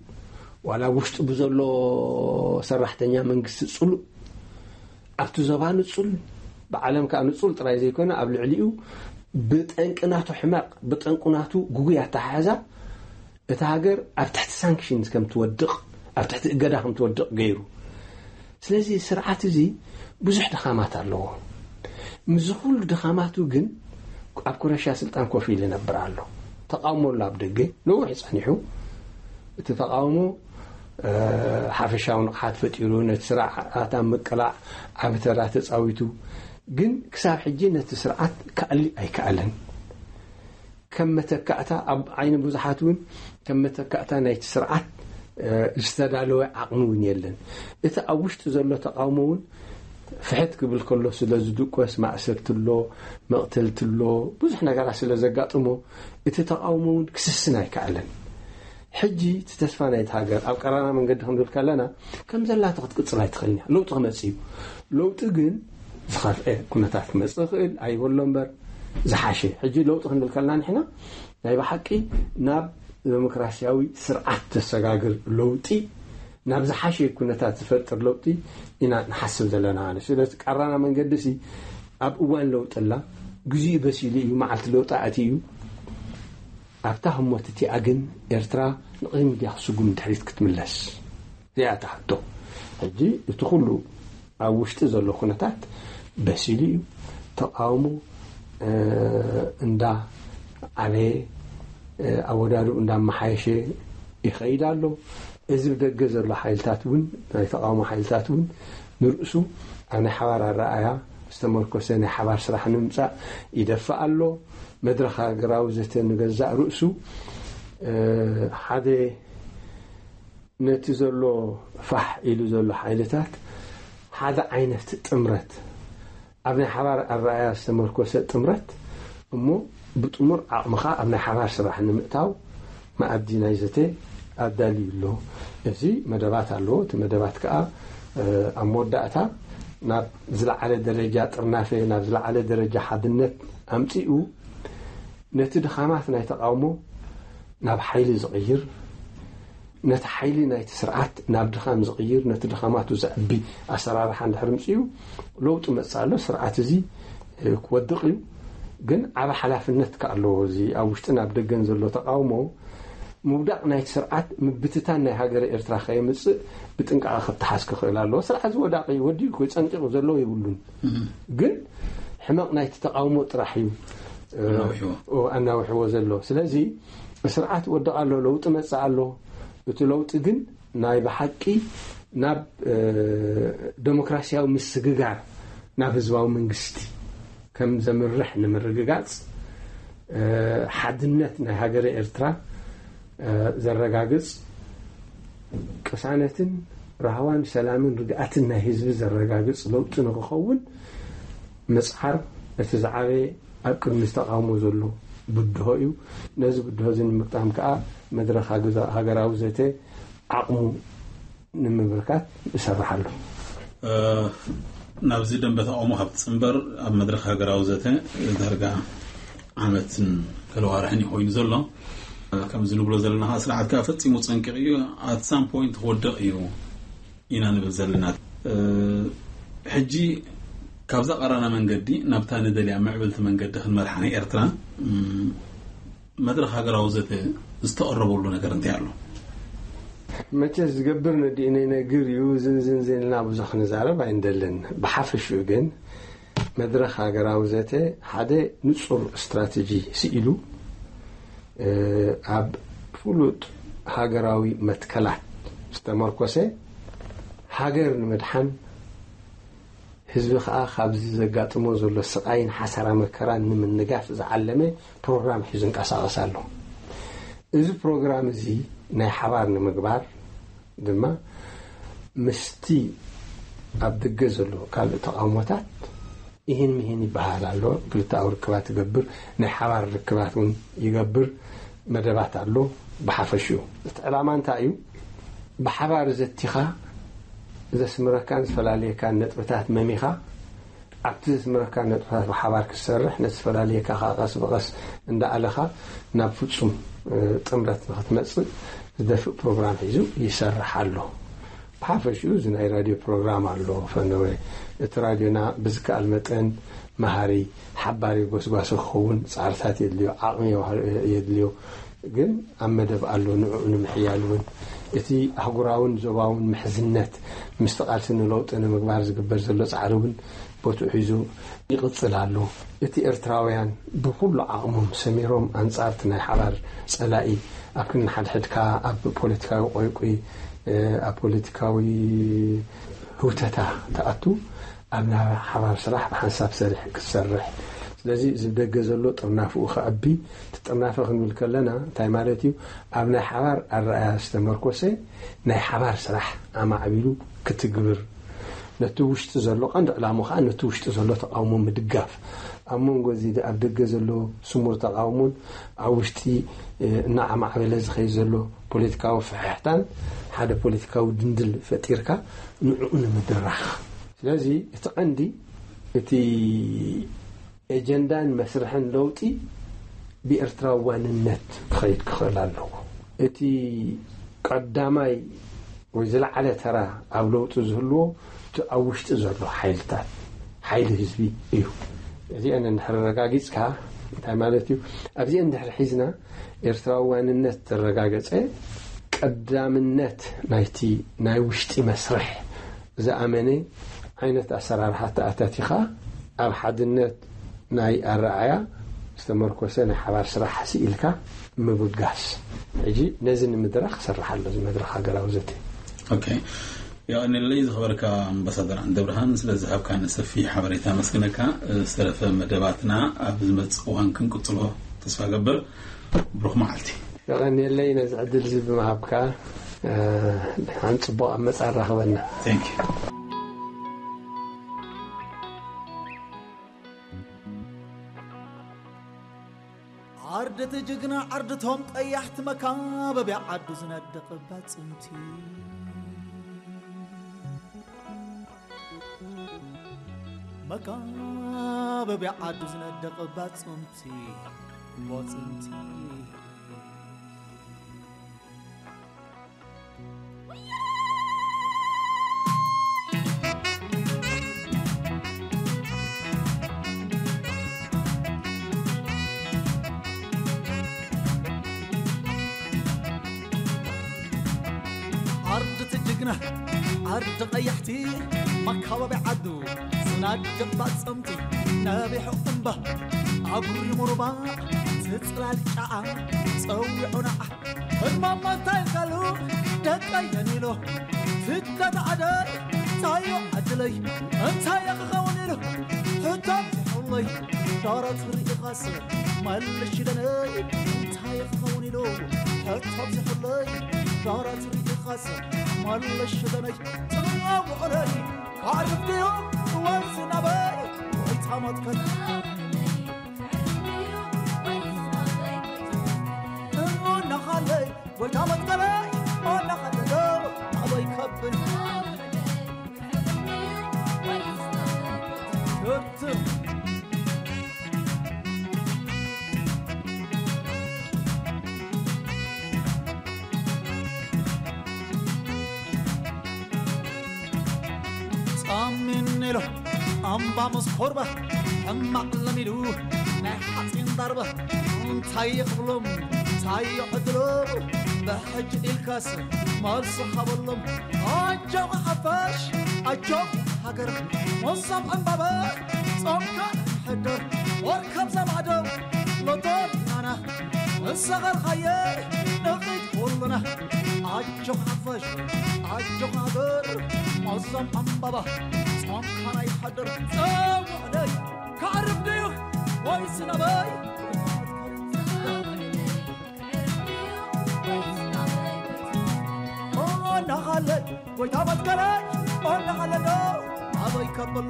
ዋላ ኣብ ውሽጡ ብዘሎ ሰራሕተኛ መንግስቲ ጽሉእ፣ ኣብቲ ዞባ ንጹል፣ ብዓለም ከኣ ንጹል ጥራይ ዘይኮነ፣ ኣብ ልዕሊኡ ብጠንቂ ናቱ ሕመቕ፣ ብጠንቁ ናቱ ግጉይ ኣተሓሕዛ፣ እታ ሃገር ኣብ ትሕቲ ሳንክሽንስ ከም ትወድቕ፣ ኣብ ትሕቲ እገዳ ከም ትወድቕ ገይሩ። ስለዚ ስርዓት እዚ ብዙሕ ድኻማት ኣለዎ። ምስዚ ኩሉ ድኻማቱ ግን ኣብ ኩረሻ ስልጣን ኮፍ ኢሉ ይነብር ኣሎ። ተቃውሞ ኣሎ ኣብ ደገ፣ ነዊሕ ጸኒሑ። እቲ ተቃውሞ፣ እ፣ ሓፈሻዊ ንቕሓት ፈጢሩ፣ ነቲ ስርዓት ኣብ ምቅላዕ ዓቢ ተራ ተጻዊቱ። ግን ክሳብ ሕጂ ነቲ ስርዓት ክኣሊ ኣይከኣለን። ከም መተካእታ፣ ኣብ ዓይኒ ብዙሓት እውን ከም መተካእታ ናይቲ ስርዓት፣ እ፣ ዝተዳለወ ዓቕሚ እውን የለን። እቲ ኣብ ውሽጢ ዘሎ ተቃውሞ እውን ፍሕት ክብል ከሎ ስለ ዝድቆስ ማእሰርቲ ኣሎ፣ መቕተልቲ ኣሎ፣ ብዙሕ ነገራት ስለ ዘጋጥሞ እቲ ተቓውሞ እውን ክስስን ኣይከኣለን። ሕጂ እቲ ተስፋ ናይቲ ሃገር ኣብ ቀራና መንገዲ ክንብል ከለና ከም ዘላቶ ክትቅጽል ኣይትኽእልን እያ። ለውጢ ክመጽእ እዩ። ለውጢ ግን ዝኸፍአ ኩነታት ክመጽእ ይኽእል ኣይበሎ እምበር ዝሓሸ። ሕጂ ለውጢ ክንብል ከለና ንሕና ናይ ብሓቂ ናብ ዴሞክራሲያዊ ስርዓት ተሰጋግር ለውጢ፣ ናብ ዝሓሸ ኩነታት ዝፈጥር ለውጢ ኢና ንሓስብ ዘለና። ስለዚ ቀራና መንገዲ ሲ ኣብ እዋን ለውጢ ኣላ፣ ግዜኡ በሲሉ እዩ፣ መዓልቲ ለውጢ ኣትዩ እዩ። ኣብታ ህሞት እቲኣ ግን ኤርትራ ንቕድሚት ድያ ክስጉም ድሕሪት ክትምለስ? እዚኣ እታ ሕቶ። ሕጂ እቲ ኩሉ ኣብ ውሽጢ ዘሎ ኩነታት በሲሉ እዩ። ተቃውሞ እንዳ ዓበየ፣ ኣወዳድኡ እንዳ መሓየሸ ይኸይድ ኣሎ። እዚ ብደገ ዘሎ ሓይልታት እውን፣ ናይ ተቃውሞ ሓይልታት እውን ንርእሱ ኣብ ናይ ሓባር ኣረኣያ ዝተመርኮሰ ናይ ሓባር ስራሕ ንምምጻእ ይደፍእ ኣሎ። መድረኽ ሃገራዊ ዘተ ንገዛእ ርእሱ ሓደ ነቲ ዘሎ ፋሕ ኢሉ ዘሎ ሓይልታት ሓደ ዓይነት ጥምረት፣ ኣብ ናይ ሓባር ኣረኣያ ዝተመርኮሰ ጥምረት፣ እሞ ብጥሙር ዓቕምኻ ኣብ ናይ ሓባር ስራሕ ንምእታው መኣዲ ናይ ዘተ ኣዳልዩ ኣሎ። እዚ መደባት ኣለዎ። እቲ መደባት ከኣ ኣብ መወዳእታ ናብ ዝለዓለ ደረጃ ጥርናፈ፣ ናብ ዝለዓለ ደረጃ ሓድነት ኣምጺኡ ነቲ ድኻማት ናይ ተቃውሞ ናብ ሓይሊ ዝቕይር፣ ነቲ ሓይሊ ናይቲ ስርዓት ናብ ድኻም ዝቕይር፣ ነቲ ድኻማቱ ዘዕቢ ኣሰራርሓ እንድሕር ምጽኡ ለውጢ መጽእ ኣሎ። ስርዓት እዚ ክወድቕ እዩ። ግን ዓቢ ሓላፍነት ከ ኣለዎ። እዚ ኣብ ውሽጥን ኣብ ደገን ዘሎ ተቃውሞ ምውዳቕ ናይቲ ስርዓት ምብትታን ናይ ሃገረ ኤርትራ ከየምጽእ ብጥንቃቐ ክተሓዝ ክኽእል ኣለዎ። ስርዓት እዚ ወዳቂ ወዲኡ እኮ ጸንቂቑ ዘለዎ የብሉን። ግን ሕመቕ ናይቲ ተቃውሞ ጥራሕ እዩ ኣናውሕዎ ዘሎ። ስለዚ ስርዓት ወድቕ ኣሎ፣ ለውጢ መጽእ ኣሎ። እቲ ለውጢ ግን ናይ ብሓቂ ናብ ደሞክራሲያዊ ምስግጋር፣ ናብ ህዝባዊ መንግስቲ ከም ዘምርሕ ንምርግጋጽ፣ ሓድነት ናይ ሃገረ ኤርትራ ዘረጋግጽ፣ ቅሳነትን ራህዋን ሰላምን ርግኣትን ናይ ህዝቢ ዘረጋግጽ ለውጢ ንክኸውን ምጽዓር እቲ ዝዓበየ ኣብ ቅድሚ ዝተቃውሞ ዘሎ ብድሆ እዩ። ነዚ ብድሆ እዚ ንምግጣም ከኣ መድረኽ ሃገራዊ ዘተ ዓቕሙ ንምብርካት ይሰርሕ ኣሎ። ናብዚ ደንበ ተቃውሞ ካብ ትጽንበር ኣብ መድረኽ ሃገራዊ ዘተ ዳርጋ ዓመትን ከለዋርሕን እዩ ኮይኑ ዘሎ። ከምዚ ንብሎ ዘለና ከዓ ስርዓት ከዓ ፈጺሙ ጸንቂቕ እዩ፣ ኣት ሳም ፖይንት ክወድቕ እዩ ኢና ንብል ዘለና። ሕጂ ካብዛ ቀራና መንገዲ ናብታ ንደልያ ምዕብልቲ መንገዲ ክንመርሓ ንኤርትራ መድረኽ ሃገራዊ ዘተ ዝተቐረበሉ ነገር እንታይ ኣሎ? መቸ ዝገብር ነዲኡ ነይነግር እዩ። ዝንዝን ዜንልና ብዙሕ ክንዛረብ ኣይንደልን። ብሓፈሽኡ ግን መድረኽ ሃገራዊ ዘተ ሓደ ንጹር ስትራተጂ ስኢሉ ኣብ ፍሉጥ ሃገራዊ መትከላት ዝተመርኮሰ ሃገር ንምድሓን ህዝቢ ከኣ ካብዚ ዘጋጥሞ ዘሎ ስቓይን ሓሳራ መከራን ንምንጋፍ ዝዓለመ ፕሮግራም ሒዙ እንቀሳቐስ ኣሎ። እዚ ፕሮግራም እዚ ናይ ሓባር ንምግባር ድማ ምስቲ ኣብ ደገ ዘሎ ካልእ ተቃውሞታት ይህን ምሂን ይበሃል ኣሎ። ክልተኣዊ ርክባት ትገብር፣ ናይ ሓባር ርክባት እውን ይገብር መደባት ኣሎ። ብሓፈሽኡ እቲ ዕላማ እንታይ እዩ? ብሓባር ዘቲኻ ዘስምረካን ዝፈላለየካን ነጥብታት መሚኻ ኣብቲ ዘስምረካ ነጥብታት ብሓባር ክትሰርሕ፣ ነቲ ዝፈላለየካ ከኣ ቀስ ብቐስ እንዳኣለኻ ናብ ፍጹም ጥምረት ንክትመጽእ ዝደፍእ ፕሮግራም ሒዙ ይሰርሕ ኣሎ። ብሓፈሽኡ እዚ ናይ ራድዮ ፕሮግራም ኣሎ ፈነወ። እቲ ራድዮና ብዝከኣል መጠን መሃሪ፣ ሓባሪ፣ ጎስጓሲ ክኸውን ጻዕርታት የድልዮ፣ ዓቕሚ የድልዮ። ግን ኣብ መደብ ኣሎ ንዕኡ ንምሕያል እውን። እቲ ኣህጉራውን ዞባውን ምሕዝነት ምስቲ ቃልሲ ንለውጢ ንምግባር ዝግበር ዘሎ ጻዕሪ እውን ቦትኡ ሒዙ ይቕጽል ኣሎ። እቲ ኤርትራውያን ብኹሉ ዓቕሞም ሰሚሮም ኣንጻር እቲ ናይ ሓባር ጸላኢ ኣብ ክንዲ ሓድሕድካ ኣብ ፖለቲካዊ ቆይቁይ ኣብ ፖለቲካዊ ህውተታ ትኣቱ ኣብ ናይ ሓባር ስራሕ ብሓንሳብ ሰሪሕ ክትሰርሕ። ስለዚ እዚ ብደገ ዘሎ ጥርናፍኡ ክዕቢ፣ እቲ ጥርናፈ ክንብል ከለና እንታይ ማለት እዩ? ኣብ ናይ ሓባር ኣረኣያ ዝተመርኮሰ ናይ ሓባር ስራሕ ኣማዕቢሉ ክትግብር ነቲ ውሽጢ ዘሎ ቀንዲ ዕላማ ከዓ ነቲ ውሽጢ ዘሎ ተቃውሞ ምድጋፍ፣ ኣብ መንጎ እዚ ኣብ ደገ ዘሎ ስሙር ተቃውሞን ኣብ ውሽጢ እናዓማዕበለ ዝኸይ ዘሎ ፖለቲካዊ ፍሕሕታን ሓደ ፖለቲካዊ ድንድል ፈጢርካ ንዕኡ ንምድራኽ። ስለዚ እቲ ቀንዲ እቲ ኤጀንዳን መስርሕን ለውጢ ብኤርትራዊ ዋንነት ክኸይድ ክኽእል ኣለዎ። እቲ ቀዳማይ ወይ ዝለዓለ ተራ ኣብ ለውጢ ዝህልዎ እቲ ኣብ ውሽጢ ዘሎ ሓይልታት፣ ሓይሊ ህዝቢ እዩ። እዚአን እንድሕር ኣረጋጊጽካ እንታይ ማለት እዩ? ኣብዚአን እንድሕር ሒዝና ኤርትራዊ ዋንነት ተረጋገጸ፣ ቀዳምነት ናይቲ ናይ ውሽጢ መስርሕ ዝኣመነ ዓይነት ኣሰራርሓ ተኣታቲኻ ኣብ ሓድነት ናይ ኣረኣያ ዝተመርኮሰ ናይ ሓባር ስራሕ ስኢልካ ምብጋስ። ሕጂ ነዚ ንምድራኽ ክሰርሕ ኣሎ እዚ መድረኽ ሃገራዊ ዘተ። ኦኬ። የቐንየለይ ዝኸበርካ ኣምባሳደር ዓንደብርሃን ስለ ዝሃብካኒ ሰፊሕ ሓበሬታ ኣመስግነካ። ዝተረፈ መደባትና ኣብ ዝመጽእ እዋን ክንቅጽሎ ተስፋ ገብር። ብሩኽ መዓልቲ። የቐንየለይ ነዚ ዕድል እዚ ብምሃብካ። ሓን ጽቡቕ ኣብ መጻ ራኽበና። Thank you። ዓርድቲ ጅግና ዓርድቶም ቀያሕቲ መካበቢያ ዓዱ ዝነድቕ ባጽምቲ መካበቢያ ዓዱ ዝነድቕ ባጽምቲ ቦጽምቲ ዓርዲ ትጅግና ዓርዲ ቀያሕቲ መካበቢ ዓዱ ዝናድቕ ባጽምቲ ነቢሑ እምባ ኣጉሪሙ ሩባ ትጽላል ጫዓ ጸዊዑ ናዓ ሕማማ እንታይ ኢልካሉ ደቀይ ደኒሎ ፍትከት ዓደይ ታዮ ዓድለይ እንታይ ክኸውን ኢሉ ሕቶ ኣብዚሑለይ ዳራት ርኢኻስ መልሽ ደነይ እንታይ ክኸውን ኢሉ ሕቶ ኣብዚሑለይ ዳራት ርኢኻስ መልሽ ደነይ ጽዋውዑለይ ዓርፍ ድዩ ወይስ ናበይ ወይ ታሞት ከ እናኻለይ ጎይታ መትከለይ እናኻለዶ ኣበይ ከብል ትርትር ጻሚን ኢሉ ኣምባ ምስ ኮርበ ሕማቕ ለሚዱ ናይ ሓጺን ዳርበ እንታይ ይኽብሎም እንታይ ይዕድሎም ብሕጂ ኢልካስ መልሲ ሃበሎም ኣጆኻ ሓፋሽ ኣጆኻ ሃገር ሞሳብ ዕምባበ ጾምካ ሕደር ወርከብ ዘማዕዶ ሎቶናና እሰቐልኻየ ንኺድ ኩሉና ኣጆኻ ሓፋሽ ኣጆኻ ሃገር ሞሳብ ዕምባባ ጾምካ ናይ ሓደር ጸውዕለይ ክዓርፍ ድዩ ወይስ ናበይ ኦናኻለይ ጎይታ መትከለይ ኦናኻለዶ ኣበይ ከብል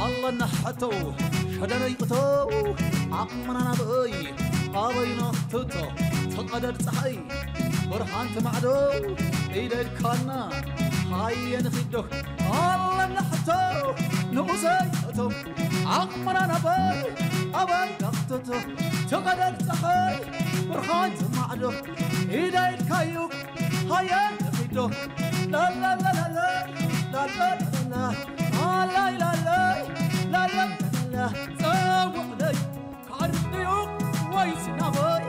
ኣለና ሕተው ሸደነይ እተው ዓቕምና ናበይ ኣበይና ትቶ ተቐደድ ፀሓይ ብርሃን ትማዕዶ ኢደድካና ሃየ ንኺዶ ኣለና ሕተው ንኡሰይ እቶም ዓቕምና ናበይ ኣበይ ዳኽትቶ ተቐደድ ፀሓይ ብርሃን ትማዕዶ ኢደድካዩ ሃየ ንኺዶ ላላላላላ ላላላላ ላላይ ላላይ ላላላላ ጸውዕለይ ክዓርፍ ድዩ ወይስ ናበይ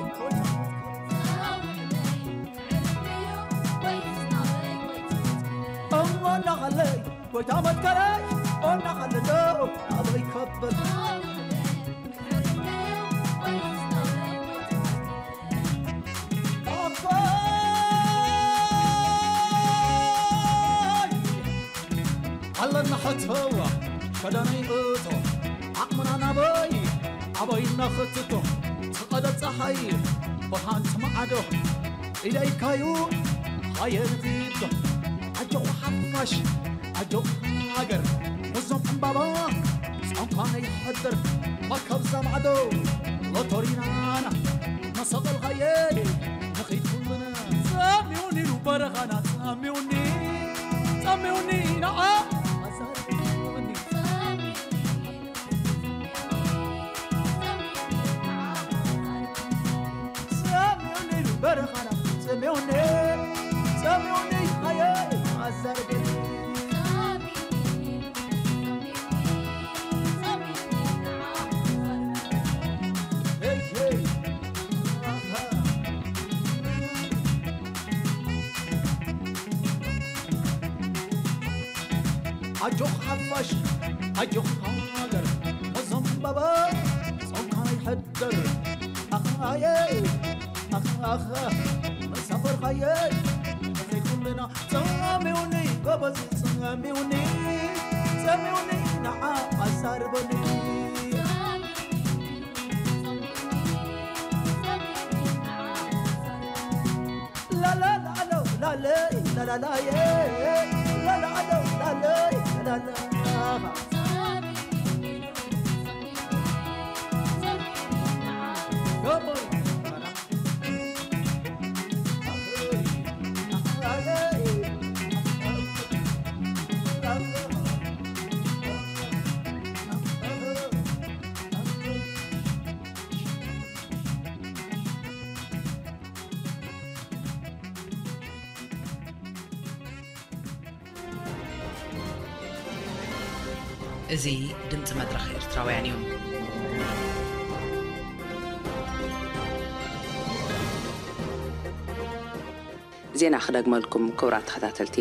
እሞ እናኸለይ ጎይታ መትከለይ እናኸለዶ ኣበይ ከብል ኣለና ሕቶ ከዳነይ እቶ ዓቕምና ናበይ ኣበይ እናኸትቶ ትቐደ ፀሓይ ብርሃን ትመዓዶ ኢለይካዩ ሃየ ንኺዶ ኣጆኹ ሓፋሽ ኣጆኹ ሃገር እዞም ዕምባባ ጾምካ ነይሕድር መርከብ ዘማዕዶ ሎቶሪናና መሰቐል ሃየ ንኺድ ኩልና ጸሚውኒ ኢሉ በረኻና ጸሚውኒ ጸሚውኒ ንዓ ኣዛርበኒ ጸሚውኒ በረኻና ጸሚውኒ ጸሚውኒ ሃየ ኣዛርበኒ ኣጆኽ ሓፋሽ ኣጆኽ ሃገር መዘንበበ ጾምካ ይሕደር ኣኻየ ኣኻኻ መሳፈርካየ ዘይኩልና ጸሚውኒ ጎበዝ ጸሚውኒ ጸሚውኒ ንዓ ኣዛርበኒ እዚ ድምፂ መድረኽ ኤርትራውያን እዩ። ዜና ክደግመልኩም ክቡራት ተኸታተልቲ።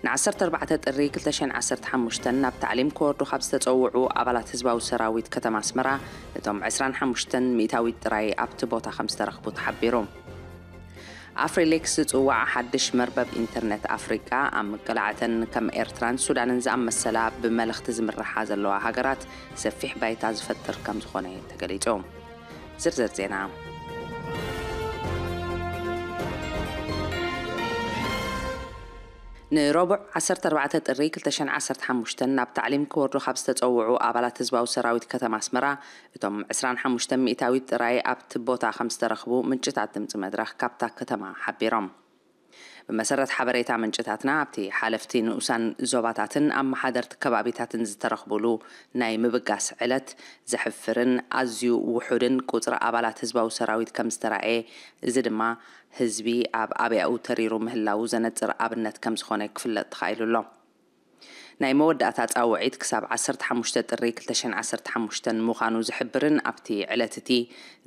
ን ዓሰርተ ኣርባዕተ ጥሪ ክልተ ሽሕን ዓሰርተ ሓሙሽተን ናብ ታዕሊም ክወርዱ ካብ ዝተጸውዑ ኣባላት ህዝባዊ ሰራዊት ከተማ ኣስመራ እቶም ዕስራን ሓሙሽተን ሚእታዊት ጥራይ ኣብቲ ቦታ ከም ዝተረኽቡ ተሓቢሩ። ኣፍሪሌክስ ዝጽዋዕ ሓድሽ መርበብ ኢንተርነት ኣፍሪቃ ኣብ ምቅላዕተን ከም ኤርትራን ሱዳንን ዝኣመሰላ ብመለኽቲ ዝምርሓ ዘለዋ ሃገራት ሰፊሕ ባይታ ዝፈጥር ከም ዝኾነ ተገሊጹ። ዝርዝር ዜና። ንረቡዕ ዓሰርተ ኣርባዕተ ጥሪ ክልተ ሽሕን ዓሰርተ ሓሙሽተን ናብ ታዕሊም ክወርዱ ካብ ዝተጸውዑ ኣባላት ህዝባዊ ሰራዊት ከተማ ኣስመራ እቶም ዕስራን ሓሙሽተን ሚእታዊት ጥራይ ኣብቲ ቦታ ከም ዝተረኽቡ ምንጭታት ድምፂ መድረኽ ካብታ ከተማ ሓቢሮም። ብመሰረት ሓበሬታ ምንጭታትና ኣብቲ ሓለፍቲ ንኡሳን ዞባታትን ኣመሓደርቲ ከባቢታትን ዝተረኽቡሉ ናይ ምብጋስ ዕለት ዘሕፍርን ኣዝዩ ውሑድን ቁጽሪ ኣባላት ህዝባዊ ሰራዊት ከም ዝተራእየ፣ እዚ ድማ ህዝቢ ኣብ ኣብያኡ ተሪሩ ምህላዉ ዘነጽር ኣብነት ከም ዝኾነ ክፍለጥ ተኻኢሉ ኣሎ። ናይ መወዳእታ ጻውዒት ክሳብ ዓሰርተ ሓሙሽተ ጥሪ ክልተ ሽሕን ዓሰርተ ሓሙሽተን ምዃኑ ዝሕብርን ኣብቲ ዕለት እቲ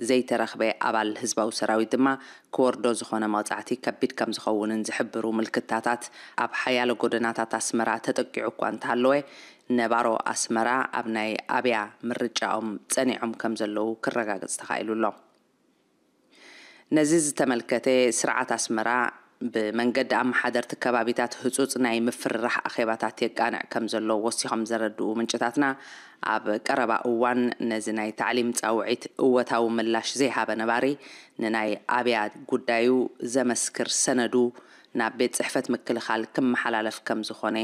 ዘይተረኽበ ኣባል ህዝባዊ ሰራዊት ድማ ክወርዶ ዝኾነ መቕጻዕቲ ከቢድ ከም ዝኸውንን ዝሕብሩ ምልክታታት ኣብ ሓያሎ ጎደናታት ኣስመራ ተጠቂዑ እኳ እንተሃለወ፣ ነባሮ ኣስመራ ኣብ ናይ ኣብያ ምርጫኦም ጸኒዖም ከም ዘለዉ ክረጋገጽ ተኻኢሉ ኣሎ። ነዚ ዝተመልከተ ስርዓት ኣስመራ ብመንገዲ ኣመሓደርቲ ከባቢታት ህጹጽ ናይ ምፍርራሕ ኣኼባታት የቃንዕ ከም ዘሎ ወሲኾም ዘረድኡ ምንጭታትና፣ ኣብ ቀረባ እዋን ነዚ ናይ ታዕሊም ጻውዒት እወታዊ ምላሽ ዘይሃበ ነባሪ ንናይ ኣብያ ጉዳዩ ዘመስክር ሰነዱ ናብ ቤት ጽሕፈት ምክልኻል ክመሓላለፍ ከም ዝኾነ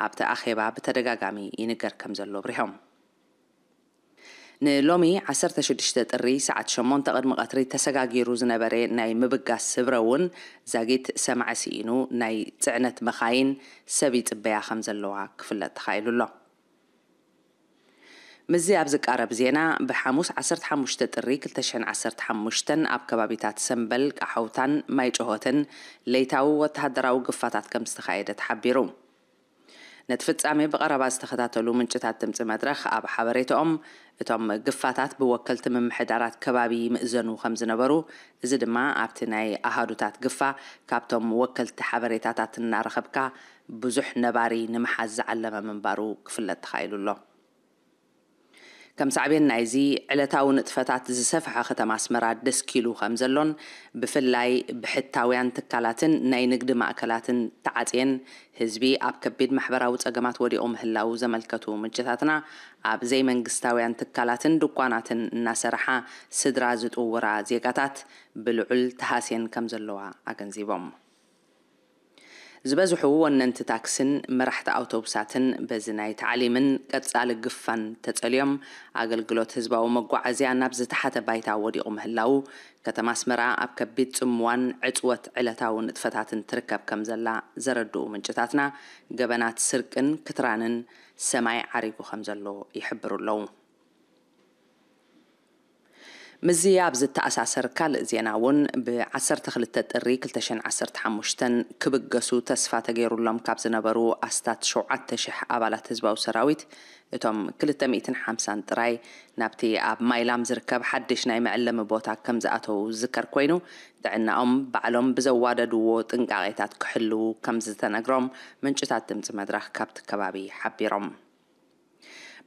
ኣብቲ ኣኼባ ብተደጋጋሚ ይንገር ከም ዘሎ ኣብሪሆም። ንሎሚ ዓሰርተ ሽዱሽተ ጥሪ ሰዓት ሸሞንተ ቅድሚ ቀትሪ ተሰጋጊሩ ዝነበረ ናይ ምብጋስ ስብረ እውን ዛጊት ሰማዒ ስኢኑ ናይ ጽዕነት መኻይን ሰብ ይጽበያ ከም ዘለዋ ክፍለጥ ተኻኢሉ ኣሎ። ምስዚ ኣብ ዝቃረብ ዜና፣ ብሓሙስ ዓሰርተ ሓሙሽተ ጥሪ ክልተ ሽሕን ዓሰርተ ሓሙሽተን ኣብ ከባቢታት ሰምበል፣ ቃሓውታን ማይጨሆትን ለይታዊ ወተሃደራዊ ግፋታት ከም ዝተኻየደ ተሓቢሩ። ነቲ ፍጻሜ ብቐረባ ዝተኸታተሉ ምንጭታት ድምጺ መድረኽ ኣብ ሓበሬታኦም፣ እቶም ግፋታት ብወከልቲ ምምሕዳራት ከባቢ ይምእዘኑ ከም ዝነበሩ፣ እዚ ድማ ኣብቲ ናይ ኣሃዱታት ግፋ ካብቶም ወከልቲ ሓበሬታታት እናረኸብካ ብዙሕ ነባሪ ንምሓዝ ዝዓለመ ምንባሩ ክፍለጥ ተኻኢሉ ኣሎ። ከም ሳዕቤን ናይዚ፣ ዕለታዊ ንጥፈታት ዝሰፍሐ ከተማ ኣስመራ ደስኪሉ ከም ዘሎን፣ ብፍላይ ብሕታውያን ትካላትን ናይ ንግዲ ማእከላትን ተዓጽየን ህዝቢ ኣብ ከቢድ ማሕበራዊ ጸገማት ወዲቑ ምህላዉ ዘመልከቱ ምንጭታትና፣ ኣብ ዘይመንግስታውያን ትካላትን ድኳናትን እናሰርሓ ስድራ ዝጥውራ ዜጋታት ብልዑል ተሃስየን ከም ዘለዋ ኣገንዚቦም። ዝበዝሑ ወነንቲ ታክስን መራሕቲ ኣውቶቡሳትን በዚ ናይ ታዕሊምን ቀጻሊ ግፋን ተጸልዮም፣ ኣገልግሎት ህዝባዊ መጓዓዝያ ናብ ዝተሓተ ባይታ ወዲቑ ምህላዉ፣ ከተማ ኣስመራ ኣብ ከቢድ ጽምዋን ዕጽወት ዕለታዊ ንጥፈታትን ትርከብ ከም ዘላ ዘረድኡ ምንጭታትና፣ ገበናት ስርቅን ክትራንን ሰማይ ዓሪጉ ከም ዘሎ ይሕብሩ ኣለዉ። ምስዚ ኣብ ዝተኣሳሰር ካልእ ዜና እውን፣ ብ ዓሰርተ ክልተ ጥሪ ክልተ ሽሕን ዓሰርተ ሓሙሽተን ክብገሱ ተስፋ ተገይሩሎም ካብ ዝነበሩ ኣስታት ሸውዓተ ሽሕ ኣባላት ህዝባዊ ሰራዊት፣ እቶም ክልተ ሚእትን ሓምሳን ጥራይ ናብቲ ኣብ ማይላም ዝርከብ ሓድሽ ናይ መዕለሚ ቦታ ከም ዝኣተዉ ዝዝከር ኮይኑ፣ ጥዕናኦም ባዕሎም ብዘዋደድዎ ጥንቃቄታት ክሕልዉ ከም ዝተነግሮም ምንጭታት ድምፂ መድረኽ ካብቲ ከባቢ ሓቢሮም።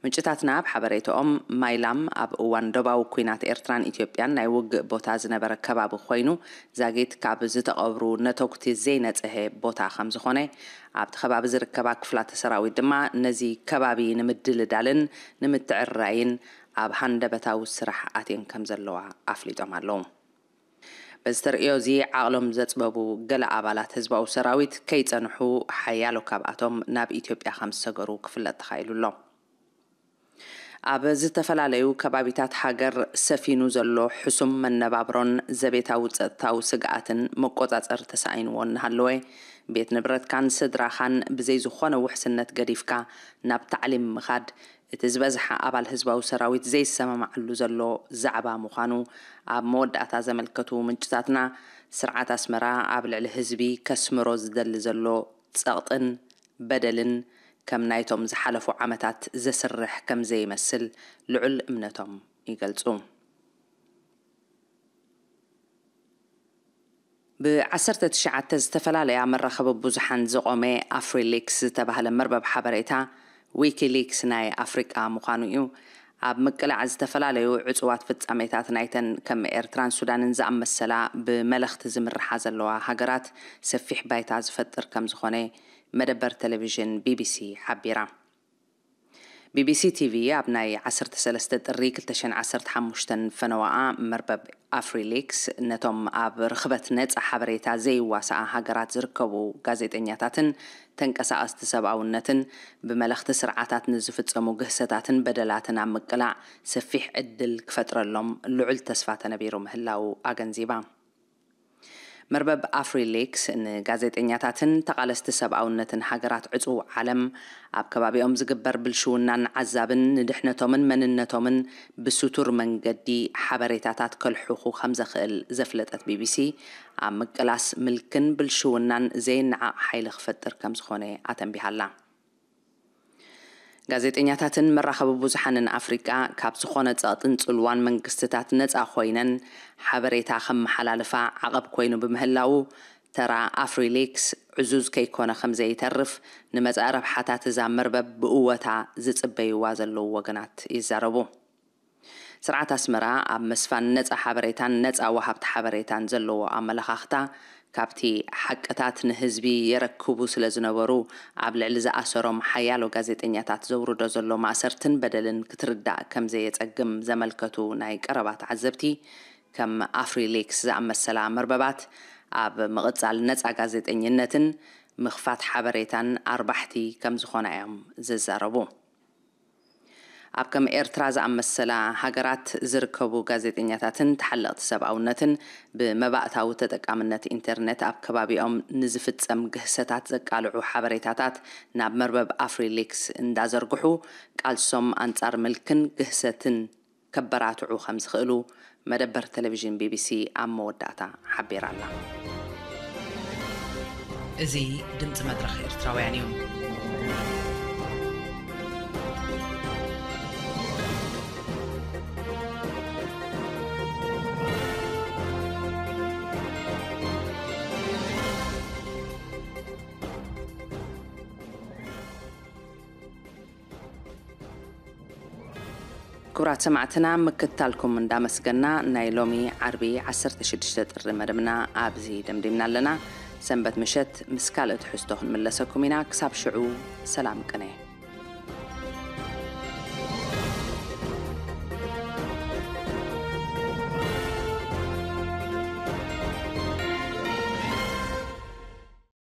ምንጭታትና ኣብ ሓበሬታኦም፣ ማይላም ኣብ እዋን ዶባዊ ኲናት ኤርትራን ኢትዮጵያን ናይ ውግእ ቦታ ዝነበረ ከባቢ ኮይኑ፣ ዛጊት ካብ ዝተቐብሩ ነተጉቲ ዘይነጽሀ ቦታ ከም ዝኾነ፣ ኣብቲ ከባቢ ዝርከባ ክፍላተ ሰራዊት ድማ ነዚ ከባቢ ንምድልዳልን ንምትዕርራይን ኣብ ሃንደበታዊ ስራሕ ኣትየን ከም ዘለዋ ኣፍሊጦም ኣለዉ። በዚ ተርእዮ እዚ ዓቕሎም ዘጽበቡ ገለ ኣባላት ህዝባዊ ሰራዊት ከይጸንሑ፣ ሓያሎ ካብኣቶም ናብ ኢትዮጵያ ከም ዝሰገሩ ክፍለጥ ተኻኢሉ ኣሎ። ኣብ ዝተፈላለዩ ከባቢታት ሃገር ሰፊኑ ዘሎ ሕሱም መነባብሮን ዘቤታዊ ጸጥታዊ ስግኣትን መቆጻጸሪ ተሳኢንዎ እናሃለወ፣ ቤት ንብረትካን ስድራኻን ብዘይ ዝኾነ ውሕስነት ገዲፍካ ናብ ታዕሊም ምኻድ፣ እቲ ዝበዝሐ ኣባል ህዝባዊ ሰራዊት ዘይሰማማዓሉ ዘሎ ዛዕባ ምዃኑ ኣብ መወዳእታ ዘመልከቱ ምንጭታትና፣ ስርዓት ኣስመራ ኣብ ልዕሊ ህዝቢ ከስምሮ ዝደሊ ዘሎ ጸቕጥን በደልን ከም ናይቶም ዝሓለፉ ዓመታት ዘስርሕ ከም ዘይመስል ልዑል እምነቶም ይገልጹ። ብ ዓሰርተ ትሽዓተ ዝተፈላለያ መራኸቢ ብዙሓን ዝቖመ ኣፍሪሊክስ ዝተባህለ መርበብ ሓበሬታ፣ ዊኪሊክስ ናይ ኣፍሪቃ ምዃኑ እዩ። ኣብ ምቅላዕ ዝተፈላለዩ ዕጹዋት ፍጻሜታት ናይተን ከም ኤርትራን ሱዳንን ዝኣመሰላ ብመለኽቲ ዝምርሓ ዘለዋ ሃገራት ሰፊሕ ባይታ ዝፈጥር ከም ዝኾነ መደበር ቴሌቪዥን ቢቢሲ ሓቢራ። ቢቢሲ ቲቪ ኣብ ናይ ዓሰርተ ሰለስተ ጥሪ ክልተ ሽሕን ዓሰርተ ሓሙሽተን ፈነዋኣ፣ መርበብ ኣፍሪሊክስ ነቶም ኣብ ርኽበት ነጻ ሓበሬታ ዘይዋስኣ ሃገራት ዝርከቡ ጋዜጠኛታትን ተንቀሳቐስቲ ሰብኣውነትን ብመለኽቲ ስርዓታት ንዝፍጸሙ ግህሰታትን በደላትን ኣብ ምቅላዕ ሰፊሕ ዕድል ክፈጥረሎም ልዑል ተስፋ ተነቢሩ ምህላዉ ኣገንዚባ። መርበብ ኣፍሪሊክስ ንጋዜጠኛታትን ተቓለስቲ ሰብኣውነትን ሃገራት ዕጹው ዓለም ኣብ ከባቢኦም ዝግበር ብልሽውናን ዓዛብን ንድሕነቶምን መንነቶምን ብስቱር መንገዲ ሓበሬታታት ከልሕኹ ከም ዘኽእል ዘፍለጠት ቢቢሲ፣ ኣብ ምቅላስ ምልክን ብልሽውናን ዘይነዓቕ ሓይሊ ክፈጥር ከም ዝኾነ ኣተንቢሃላ። ጋዜጠኛታትን መራኸቢ ብዙሓንን ኣፍሪቃ ካብ ዝኾነ ጸቕጥን ጽልዋን መንግስትታት ነጻ ኮይነን ሓበሬታ ከመሓላልፋ ዓቐብ ኮይኑ ብምህላዉ፣ ተራ ኣፍሪሊክስ ዕዙዝ ከይኮነ ከም ዘይተርፍ ንመጻኢ ረብሓታት እዛ መርበብ ብእወታ ዝጽበይዋ ዘለዉ ወገናት ይዛረቡ። ስርዓት ኣስመራ ኣብ ምስፋን ነጻ ሓበሬታን ነጻ ወሃብቲ ሓበሬታን ዘለዎ ኣመለኻኽታ፣ ካብቲ ሓቅታት ንህዝቢ የረክቡ ስለ ዝነበሩ፣ ኣብ ልዕሊ ዝኣሰሮም ሓያሎ ጋዜጠኛታት ዘውርዶ ዘሎ ማእሰርትን በደልን ክትርዳእ ከም ዘየጸግም ዘመልከቱ ናይ ቀረባ ተዓዘብቲ፣ ከም ኣፍሪሊክስ ዝኣመሰላ መርበባት ኣብ ምቕጻል ነጻ ጋዜጠኝነትን ምኽፋት ሓበሬታን ኣርባሕቲ ከም ዝኾና እዮም ዝዛረቡ። ኣብ ከም ኤርትራ ዝኣመሰላ ሃገራት ዝርከቡ ጋዜጠኛታትን ተሓለቕቲ ሰብኣውነትን ብመባእታዊ ተጠቃምነት ኢንተርነት ኣብ ከባቢኦም ንዝፍጸም ግህሰታት ዘቃልዑ ሓበሬታታት ናብ መርበብ ኣፍሪሊክስ እንዳዘርግሑ፣ ቃልሶም ኣንጻር ምልክን ግህሰትን ከበራትዑ ከም ዝኽእሉ መደበር ቴሌቪዥን ቢቢሲ ኣብ መወዳእታ ሓቢራ ኣላ። እዚ ድምፂ መድረኽ ኤርትራውያን እዩ። ክቡራት ሰማዕትና፣ ምክትታልኩም እንዳመስገና፣ ናይ ሎሚ ዓርቢ ዓሰርተ ሽዱሽተ ጥሪ መደብና ኣብዚ ደምዲምና ኣለና። ሰንበት ምሸት ምስ ካልእ ትሕዝቶ ክንምለሰኩም ኢና። ክሳብ ሽዑ፣ ሰላም ቅነ።